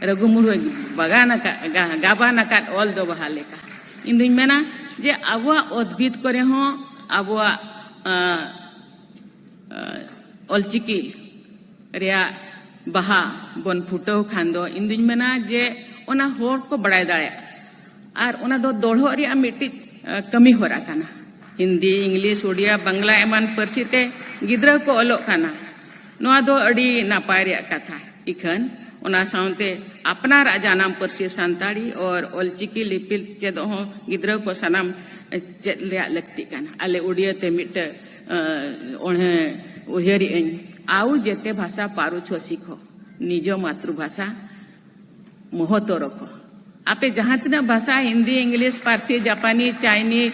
ᱨᱟᱹᱜᱷᱩ ᱢᱩᱨᱢᱩᱭ ᱵᱟᱜᱟᱱ ᱟᱠᱟᱫ, ᱜᱟ-, ᱜᱟᱵᱟᱱ ᱟᱠᱟᱫ ᱚᱞ ᱫᱚ ᱵᱟᱦᱟ ᱞᱮᱠᱟ᱾ ᱤᱧ ᱫᱩᱧ ᱢᱮᱱᱟ ᱡᱮ ᱟᱵᱚᱣᱟᱜ ᱚᱛ ᱵᱷᱤᱛ ᱠᱚᱨᱮ ᱦᱚᱸ ᱟᱵᱚᱣᱟᱜ, ᱟᱸ, ᱟᱸ, ᱚᱞᱪᱤᱠᱤ ᱨᱮᱭᱟᱜ ᱵᱟᱦᱟ ᱵᱚᱱ ᱯᱷᱩᱴᱟᱹᱣ ᱠᱷᱟᱱ ᱫᱚ, ᱤᱧ ᱫᱩᱧ ᱢᱮᱱᱟ ᱡᱮ ᱚᱱᱟ ᱦᱚᱲ ᱠᱚ ᱵᱟᱲᱟᱭ ᱫᱟᱲᱮᱭᱟᱜᱼᱟ᱾ ᱟᱨ ᱚᱱᱟ ᱫᱚ ᱫᱚᱲᱦᱚᱜ ᱨᱮᱭᱟᱜ ᱢᱤᱫᱴᱤᱡ, ᱟᱸ, ᱠᱟᱹᱢᱤ ᱦᱚᱨᱟ ᱠᱟᱱᱟ᱾ ᱦᱤᱱᱫᱤ, ᱤᱝᱞᱤᱥ, ᱩᱰᱤᱭᱟ, ᱵᱟᱝᱞᱟ ᱮᱢᱟᱱ ᱯᱟᱹᱨᱥᱤ ᱛᱮ ᱜᱤᱫᱽᱨᱟᱹ ᱠᱚ ᱚᱞᱚᱜ ᱠᱟᱱᱟ᱾ ᱱᱚᱣᱟ ᱫᱚ ᱟᱹᱰᱤ ᱱᱟᱯᱟᱭ ᱨᱮᱭᱟᱜ ᱠᱟᱛᱷᱟ᱾ ᱤᱠᱷᱟᱹᱱ ᱚᱱᱟ ᱥᱟᱶᱛᱮ ᱟᱯᱱᱟᱨᱟᱜ ᱡᱟᱱᱟᱢ ᱯᱟᱹᱨᱥᱤ ᱥᱟᱱᱛᱟᱲᱤ ᱟᱨ ᱚᱞᱪᱤᱠᱤ ᱞᱤᱯᱤ ᱪᱮᱫᱚᱜ ᱦᱚᱸ ᱜᱤᱫᱽᱨᱟᱹ ᱠᱚ ᱥᱟᱱᱟᱢ ᱪᱮᱫ ᱨᱮᱭᱟᱜ ᱞᱟᱹᱠᱛᱤ ᱠᱟᱱᱟ᱾ ᱟᱞᱮ ᱩᱰᱤᱭᱟᱹ ᱛᱮ ᱢᱤᱫᱴᱟᱹ, ᱟᱸ, ᱚᱬᱦᱮ ᱩᱭᱦᱟᱹᱨᱮᱜ ᱟᱹᱧ, ᱟᱣ ᱡᱮᱛᱮ ᱵᱷᱟᱥᱟ ᱯᱟᱨᱩ ᱪᱷᱚ ᱥᱤᱠᱷᱚ, ᱱᱤᱡᱚ ᱢᱟᱛᱨᱩ ᱵᱷᱟᱥᱟ ᱢᱚᱦᱚᱛᱚ ᱨᱚᱠᱷᱚ᱾ ᱟᱯᱮ ᱡᱟᱦᱟᱸ ᱛᱤᱱᱟᱹᱜ ᱵᱷᱟᱥᱟ, ᱦᱤᱱᱫᱤ, ᱤᱝᱞᱤᱥ, ᱯᱟᱹᱨᱥᱤ, ᱡᱟᱯᱟᱱᱤ, ᱪᱟᱭᱱᱤ,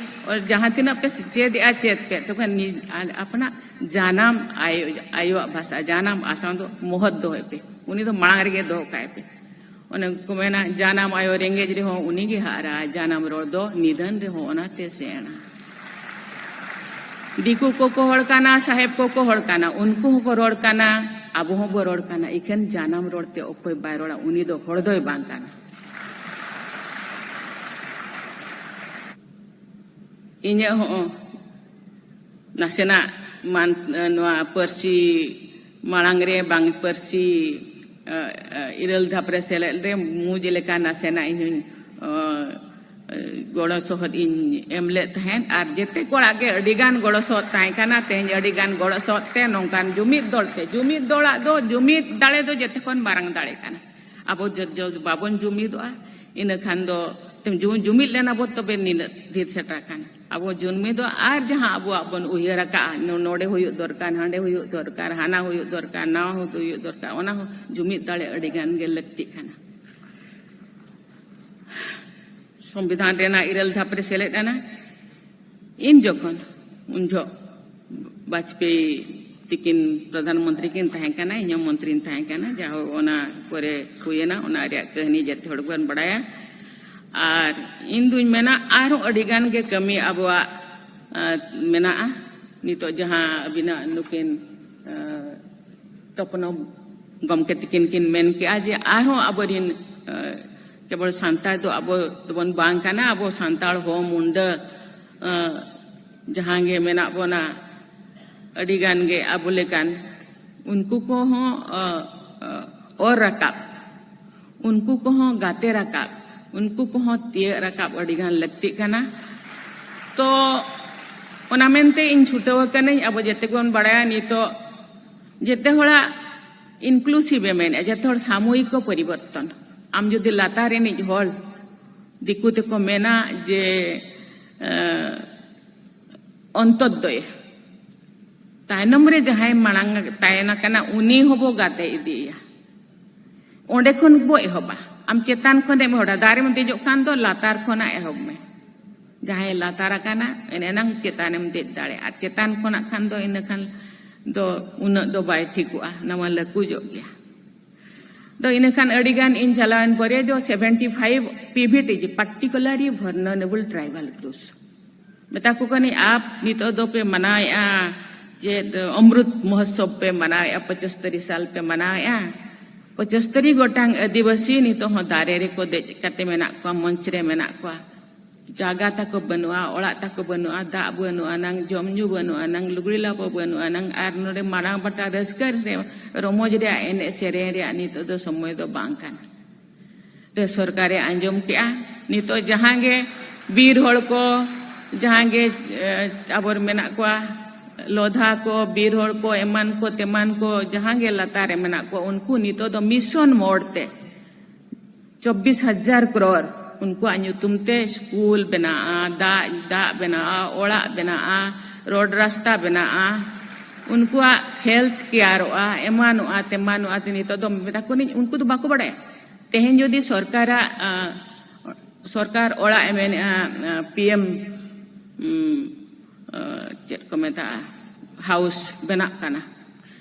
ᱡᱟᱦᱟᱸ ᱛᱤᱱᱟᱹᱜ ᱯᱮ ᱪᱮᱫ ᱮᱜᱼᱟ, ᱪᱮᱫ ᱯᱮ, ᱛᱚᱵᱮ ᱱᱤᱡ-, ᱟᱯᱱᱟᱜ ᱡᱟᱱᱟᱢ ᱟᱭᱳ, ᱟᱭᱳᱣᱟᱜ ᱵᱷᱟᱥᱟ, ᱡᱟᱱᱟᱢ ᱟᱲᱟᱝ ᱫᱚ ᱢᱚᱦᱚᱛ ᱫᱚᱦᱚᱭ ᱯᱮ᱾ ᱩᱱᱤ ᱫᱚ ᱢᱟᱲᱟᱝ ᱨᱮᱜᱮ ᱫᱚᱦᱚ ᱠᱟᱭ ᱯᱮ᱾ ᱚᱱᱮ ᱠᱚ ᱢᱮᱱᱟ, ᱡᱟᱱᱟᱢ ᱟᱭᱳ ᱨᱮᱸᱜᱮᱡ ᱨᱮᱦᱚᱸ ᱩᱱᱤ ᱜᱮ ᱦᱟᱨᱟ, ᱡᱟᱱᱟᱢ ᱨᱚᱲ ᱫᱚ ᱱᱤᱫᱷᱟᱹᱱ ᱨᱮᱦᱚᱸ ᱚᱱᱟᱛᱮ ᱥᱮᱬᱟ᱾ ᱫᱤᱠᱩ ᱠᱚᱠᱚ ᱦᱚᱲ ᱠᱟᱱᱟ, ᱥᱟᱦᱮᱵ ᱠᱚᱠᱚ ᱦᱚᱲ ᱠᱟᱱᱟ, ᱩᱱᱠᱩ ᱦᱚᱸᱠᱚ ᱨᱚᱲ ᱠᱟᱱᱟ, ᱟᱵᱚ ᱦᱚᱸᱵᱚ ᱨᱚᱲ ᱠᱟᱱᱟ᱾ ᱤᱠᱷᱟᱹᱱ ᱡᱟᱱᱟᱢ ᱨᱚᱲ ᱛᱮ ᱚᱠᱚᱭ ᱵᱟᱭ ᱨᱚᱲᱟ, ᱩᱱᱤ ᱫᱚ ᱦᱚᱲ ᱫᱚᱭ ᱵᱟᱝ ᱠᱟᱱᱟ᱾ ᱤᱧᱟᱹᱜ ᱦᱚᱸ ᱱᱟᱥᱮᱱᱟᱜ ᱢᱟᱱ-, ᱱᱚᱣᱟ ᱯᱟᱹᱨᱥᱤ ᱢᱟᱲᱟᱝ ᱨᱮ ᱵᱟᱝ ᱯᱟᱹᱨᱥᱤ, ᱟᱹ, ᱟᱹ, ᱤᱨᱟᱹᱞ ᱫᱷᱟᱯ ᱨᱮ ᱥᱮᱞᱮᱫ ᱨᱮ ᱢᱩᱡᱽ ᱞᱮᱠᱟ ᱱᱟᱥᱮᱱᱟᱜ ᱤᱧ ᱦᱚᱸᱧ, ᱟᱹ, ᱟᱹ, ᱜᱚᱲᱚ ᱥᱚᱦᱚᱫ ᱤᱧ ᱮᱢ ᱞᱮᱫ ᱛᱟᱦᱮᱸᱫ᱾ ᱟᱨ ᱡᱮᱛᱮ ᱠᱚᱲᱟ ᱜᱮ ᱟᱹᱰᱤ ᱜᱟᱱ ᱜᱚᱲᱚ ᱥᱚᱦᱚᱫ ᱛᱟᱦᱮᱸ ᱠᱟᱱᱟ᱾ ᱛᱮᱦᱮᱧ ᱟᱹᱰᱤ ᱜᱟᱱ ᱜᱚᱲᱚ ᱥᱚᱦᱚᱫ ᱛᱮ ᱱᱚᱝᱠᱟᱱ ᱡᱩᱢᱤᱫ ᱫᱚᱞ ᱛᱮ, ᱡᱩᱢᱤᱫ ᱫᱚᱞᱟᱜ ᱫᱚ, ᱡᱩᱢᱤᱫ ᱫᱟᱲᱮ ᱫᱚ ᱡᱮᱛᱮ ᱠᱷᱚᱱ ᱢᱟᱨᱟᱝ ᱫᱟᱲᱮ ᱠᱟᱱᱟ᱾ ᱟᱵᱚ ᱡᱚ-, ᱡᱚ-, ᱵᱟᱵᱚᱱ ᱡᱩᱢᱤᱫᱚᱜᱼᱟ, ᱤᱱᱟᱹ ᱠᱷᱟᱱ ᱫᱚ ᱛᱮᱢ ᱡᱩ-, ᱡᱩᱢᱤᱫ ᱞᱮᱱᱟ ᱵᱚ, ᱛᱚᱵᱮ ᱱᱤᱱᱟᱹᱜ ᱰᱷᱮᱨ ᱥᱮᱴᱮᱨ ᱟᱠᱟᱱᱟ᱾ ᱟᱵᱚ ᱡᱩᱢᱤᱫᱚᱜᱼᱟ ᱟᱨ ᱡᱟᱦᱟᱸ ᱟᱵᱚᱣᱟᱜ ᱵᱚᱱ ᱩᱭᱦᱟᱹᱨ ᱟᱠᱟᱫᱼᱟ, ᱱᱚ-, ᱱᱚᱰᱮ ᱦᱩᱭᱩᱜ ᱫᱚᱨᱠᱟᱨ, ᱦᱟᱸᱰᱮ ᱦᱩᱭᱩᱜ ᱫᱚᱨᱠᱟᱨ, ᱦᱟᱱᱟ ᱦᱩᱭᱩᱜ ᱫᱚᱨᱠᱟᱨ, ᱱᱟᱣᱟ ᱦᱩᱭᱩᱜ ᱫᱚᱨᱠᱟᱨ, ᱚᱱᱟ ᱦᱚᱸ ᱡᱩᱢᱤᱫ ᱫᱟᱲᱮ ᱟᱹᱰᱤ ᱜᱟᱱ ᱜᱮ ᱞᱟᱹᱠᱛᱤᱜ ᱠᱟᱱᱟ᱾ ᱥᱚᱝᱵᱤᱫᱷᱟᱱ ᱨᱮᱱᱟᱜ ᱤᱨᱟᱹᱞ ᱫᱷᱟᱯ ᱨᱮ ᱥᱮᱞᱮᱫ ᱮᱱᱟ᱾ ᱤᱧ ᱡᱚᱠᱷᱚᱱ, ᱩᱱ ᱡᱚᱦᱚᱜ ᱵᱟᱡᱽᱯᱮᱭᱤ ᱛᱤᱠᱤᱱ ᱯᱨᱚᱫᱷᱟᱱ ᱢᱚᱱᱛᱨᱤ ᱠᱤᱱ ᱛᱟᱦᱮᱸ ᱠᱟᱱᱟ, ᱤᱧ ᱦᱚᱸ ᱢᱚᱱᱛᱨᱤᱧ ᱛᱟᱦᱮᱸ ᱠᱟᱱᱟ᱾ ᱡᱟᱦᱳ, ᱚᱱᱟ ᱯᱚᱨᱮ ᱦᱩᱭᱮᱱᱟ, ᱚᱱᱟ ᱨᱮᱭᱟᱜ ᱠᱟᱹᱦᱱᱤ ᱡᱚᱛᱚ ᱦᱚᱲ ᱵᱚᱱ ᱵᱟᱲᱟᱭᱟ᱾ ᱟᱨ ᱤᱧ ᱫᱩᱧ ᱢᱮᱱᱟ, ᱟᱨᱦᱚᱸ ᱟᱹᱰᱤ ᱜᱟᱱ ᱜᱮ ᱠᱟᱹᱢᱤ ᱟᱵᱚᱣᱟᱜ ᱟᱨ ᱢᱮᱱᱟᱜᱼᱟ᱾ ᱱᱤᱛᱚᱜ ᱡᱟᱦᱟᱸ ᱟᱹᱵᱤᱱᱟᱜ ᱱᱩᱠᱤᱱ, ᱟᱸ, ᱛᱚᱯᱱᱚ ᱜᱚᱢᱠᱮ ᱛᱤᱠᱤᱱ ᱠᱤᱱ ᱢᱮᱱ ᱠᱮᱜᱼᱟ ᱡᱮ ᱟᱨᱦᱚᱸ ᱟᱵᱚᱨᱤᱱ, ᱟᱸ, ᱠᱮᱵᱚᱞ ᱥᱟᱱᱛᱟᱲ ᱫᱚ ᱟᱵᱚ ᱫᱚᱵᱚᱱ ᱵᱟᱝ ᱠᱟᱱᱟ, ᱟᱵᱚ ᱥᱟᱱᱛᱟᱲ ᱦᱚᱸ ᱢᱩᱱᱰᱟᱹ, ᱟᱸ, ᱡᱟᱦᱟᱸ ᱜᱮ ᱢᱮᱱᱟᱜ ᱵᱚᱱᱟ, ᱟᱹᱰᱤ ᱜᱟᱱ ᱜᱮ ᱟᱵᱚ ᱞᱮᱠᱟᱱ, ᱩᱱᱠᱩ ᱠᱚᱦᱚᱸ, ᱟᱸ, ᱟᱸ, ᱚᱨ ᱨᱟᱠᱟᱵ, ᱩᱱᱠᱩ ᱠᱚᱦᱚᱸ ᱜᱟᱛᱮ ᱨᱟᱠᱟᱵ, ᱩᱱᱠᱩ ᱠᱚᱦᱚᱸ ᱛᱤᱭᱟᱹᱜ ᱨᱟᱠᱟᱵ ᱟᱹᱰᱤ ᱜᱟᱱ ᱞᱟᱹᱠᱛᱤᱜ ᱠᱟᱱᱟ᱾ ᱛᱚ ᱚᱱᱟ ᱢᱮᱱᱛᱮ ᱤᱧ ᱪᱷᱩᱴᱟᱹᱣ ᱟᱠᱟᱱᱟᱹᱧ᱾ ᱟᱵᱚ ᱡᱮᱛᱮ ᱵᱚᱱ ᱵᱟᱲᱟᱭᱟ ᱱᱤᱛᱚᱜ ᱡᱮᱛᱮ ᱦᱚᱲᱟᱜ inclusive ᱮ ᱢᱮᱱᱮᱫᱼᱟ, ᱡᱚᱛᱚ ᱦᱚᱲ ᱥᱟᱢᱚᱭᱤᱠ ᱠᱚ ᱯᱚᱨᱤᱵᱚᱨᱛᱚᱱ᱾ ᱟᱢ ᱡᱩᱫᱤ ᱞᱟᱛᱟᱨ ᱨᱤᱱᱤᱡ ᱦᱚᱲ, ᱫᱤᱠᱩ ᱛᱮᱠᱚ ᱢᱮᱱᱟ ᱡᱮ, ᱮᱸ, ᱚᱱᱛᱚᱫᱽᱫᱚᱭ, ᱛᱟᱭᱱᱚᱢ ᱨᱮ ᱡᱟᱦᱟᱸᱭ ᱢᱟᱲᱟᱝ ᱛᱟᱦᱮᱱ ᱠᱟᱱᱟ, ᱩᱱᱤ ᱦᱚᱸᱵᱚ ᱜᱟᱛᱮ ᱤᱫᱤᱭᱮᱭᱟ᱾ ᱚᱸᱰᱮ ᱠᱷᱚᱱ ᱵᱚ ᱮᱦᱚᱵᱟ᱾ ᱟᱢ ᱪᱮᱛᱟᱱ ᱠᱷᱚᱱᱮᱢ ᱮᱦᱚᱵᱟ, ᱫᱟᱨᱮᱢ ᱫᱮᱡᱚᱜ ᱠᱷᱟᱱ ᱫᱚ ᱞᱟᱛᱟᱨ ᱠᱷᱚᱱᱟᱜ ᱮᱦᱚᱵ ᱢᱮ᱾ ᱡᱟᱦᱟᱸᱭ ᱞᱟᱛᱟᱨ ᱟᱠᱟᱱᱟ, ᱮᱱ ᱮᱱᱟᱝ ᱪᱮᱛᱟᱱᱮᱢ ᱫᱮᱡ ᱫᱟᱲᱮᱭᱟᱜᱼᱟ᱾ ᱟᱨ ᱪᱮᱛᱟᱱ ᱠᱷᱚᱱᱟᱜ ᱠᱷᱟᱱ ᱫᱚ ᱤᱱᱟᱹ ᱠᱷᱟᱱ ᱫᱚ ᱩᱱᱟᱹᱜ ᱫᱚ ᱵᱟᱭ ᱴᱷᱤᱠᱚᱜᱼᱟ, ᱱᱟᱣᱟ ᱞᱟᱹᱠᱩᱡᱚᱜ ᱜᱮᱭᱟ᱾ ᱫᱚ ᱤᱱᱟᱹ ᱠᱷᱟᱱ ᱟᱹᱰᱤ ᱜᱟᱱ ᱤᱧ ᱪᱟᱞᱟᱣᱮᱱ ᱯᱚᱨᱮ ᱫᱚ seventy five P V T G, particularly vulnerable tribal groups, ᱢᱮᱛᱟ ᱠᱚ ᱠᱟᱹᱱᱟᱹᱧ, ᱟᱯ ᱱᱤᱛᱚᱜ ᱫᱚ ᱯᱮ ᱢᱟᱱᱟᱣᱮᱫᱼᱟ, ᱪᱮᱫ ᱚᱢᱨᱩᱛ ᱢᱚᱦᱳᱛᱥᱚᱵ ᱯᱮ ᱢᱟᱱᱟᱣᱮᱫᱼᱟ, ᱯᱚᱸᱪᱟᱥᱛᱟᱨᱤ ᱥᱟᱞ ᱯᱮ ᱢᱟᱱᱟᱣᱮᱫᱼᱟ᱾ ᱯᱚᱸᱪᱟᱥᱛᱟᱨᱤ ᱜᱚᱴᱟᱝ ᱟᱹᱫᱤᱵᱟᱹᱥᱤ ᱱᱤᱛᱚᱜ ᱦᱚᱸ ᱫᱟᱨᱮ ᱨᱮᱠᱚ ᱫᱮᱡ ᱠᱟᱛᱮ ᱢᱮᱱᱟᱜ ᱠᱚᱣᱟ, ᱢᱚᱧᱪ ᱨᱮ ᱢᱮᱱᱟᱜ ᱠᱚᱣᱟ᱾ ᱡᱟᱭᱜᱟ ᱛᱟᱠᱚ ᱵᱟᱹᱱᱩᱜᱼᱟ, ᱚᱲᱟᱜ ᱛᱟᱠᱚ ᱵᱟᱹᱱᱩᱜᱼᱟ, ᱫᱟᱜ ᱵᱟᱹᱱᱩᱜ ᱟᱱᱟᱝ, ᱡᱚᱢ ᱧᱩ ᱵᱟᱹᱱᱩᱜ ᱟᱱᱟᱝ, ᱞᱩᱜᱽᱲᱤ ᱞᱟᱯᱚ ᱵᱟᱹᱱᱩᱜ ᱟᱱᱟᱝ, ᱟᱨ ᱱᱚᱰᱮ ᱢᱟᱨᱟᱝ ᱯᱟᱛᱟ ᱨᱟᱹᱥᱠᱟᱹ ᱨᱮ ᱨᱚᱢᱚᱡᱽ ᱨᱮᱭᱟᱜ ᱮᱱᱮᱡ ᱥᱮᱨᱮᱧ ᱨᱮᱭᱟᱜ ᱱᱤᱛᱚᱜ ᱫᱚ ᱥᱚᱢᱚᱭ ᱫᱚ ᱵᱟᱝ ᱠᱟᱱᱟ᱾ ᱨᱮ ᱥᱚᱨᱠᱟᱨᱮ ᱟᱸᱡᱚᱢ ᱠᱮᱜᱼᱟ᱾ ᱱᱤᱛᱚᱜ ᱡᱟᱦᱟᱸ ᱜᱮ ᱵᱤᱨ ᱦᱚᱲ ᱠᱚ, ᱡᱟᱦᱟᱸ ᱜᱮ, ᱮ, ᱟᱵᱚ ᱢᱮᱱᱟᱜ ᱠᱚᱣᱟ, ᱞᱚᱫᱷᱟ ᱠᱚ, ᱵᱤᱨ ᱦᱚᱲ ᱠᱚ, ᱮᱢᱟᱱ ᱠᱚ ᱛᱮᱢᱟᱱ ᱠᱚ, ᱡᱟᱦᱟᱸ ᱜᱮ ᱞᱟᱛᱟᱨ ᱨᱮ ᱢᱮᱱᱟᱜ ᱠᱚᱣᱟ, ᱩᱱᱠᱩ ᱱᱤᱛᱚᱜ ᱫᱚ mission mode ᱛᱮ ᱪᱚᱵᱵᱤᱥ ᱦᱟᱡᱟᱨ ᱠᱨᱳᱨ ᱩᱱᱠᱩᱣᱟᱜ ᱧᱩᱛᱩᱢ ᱛᱮ ᱥᱠᱩᱞ ᱵᱮᱱᱟᱜᱼᱟ, ᱫᱟᱜ, ᱫᱟᱜ ᱵᱮᱱᱟᱜᱼᱟ, ᱚᱲᱟᱜ ᱵᱮᱱᱟᱜᱼᱟ, ᱨᱳᱰ ᱨᱟᱥᱛᱟ ᱵᱮᱱᱟᱜᱼᱟ, ᱩᱱᱠᱩᱣᱟᱜ health careᱚᱜᱼᱟ, ᱮᱢᱟᱱᱚᱜᱼᱟ, ᱛᱮᱢᱟᱱᱚᱜᱼᱟ᱾ ᱛᱮ ᱱᱤᱛᱚᱜ ᱫᱚ ᱢᱮᱛᱟ ᱠᱚ ᱱᱤᱧ, ᱩᱱᱠᱩ ᱫᱚ ᱵᱟᱠᱚ ᱵᱟᱲᱟᱭᱟ᱾ ᱛᱮᱦᱮᱧ ᱡᱩᱫᱤ ᱥᱚᱨᱠᱟᱨᱟᱜ, ᱟᱸ, ᱥᱚᱨᱠᱟᱨ ᱚᱲᱟᱜ ᱮ ᱢᱮᱱᱮᱜᱼᱟ, ᱟᱸ, P M, ᱩᱸ, ᱟᱸ, ᱪᱮᱫ ᱠᱚ ᱢᱮᱛᱟᱜᱼᱟ, house ᱵᱮᱱᱟᱜ ᱠᱟᱱᱟ,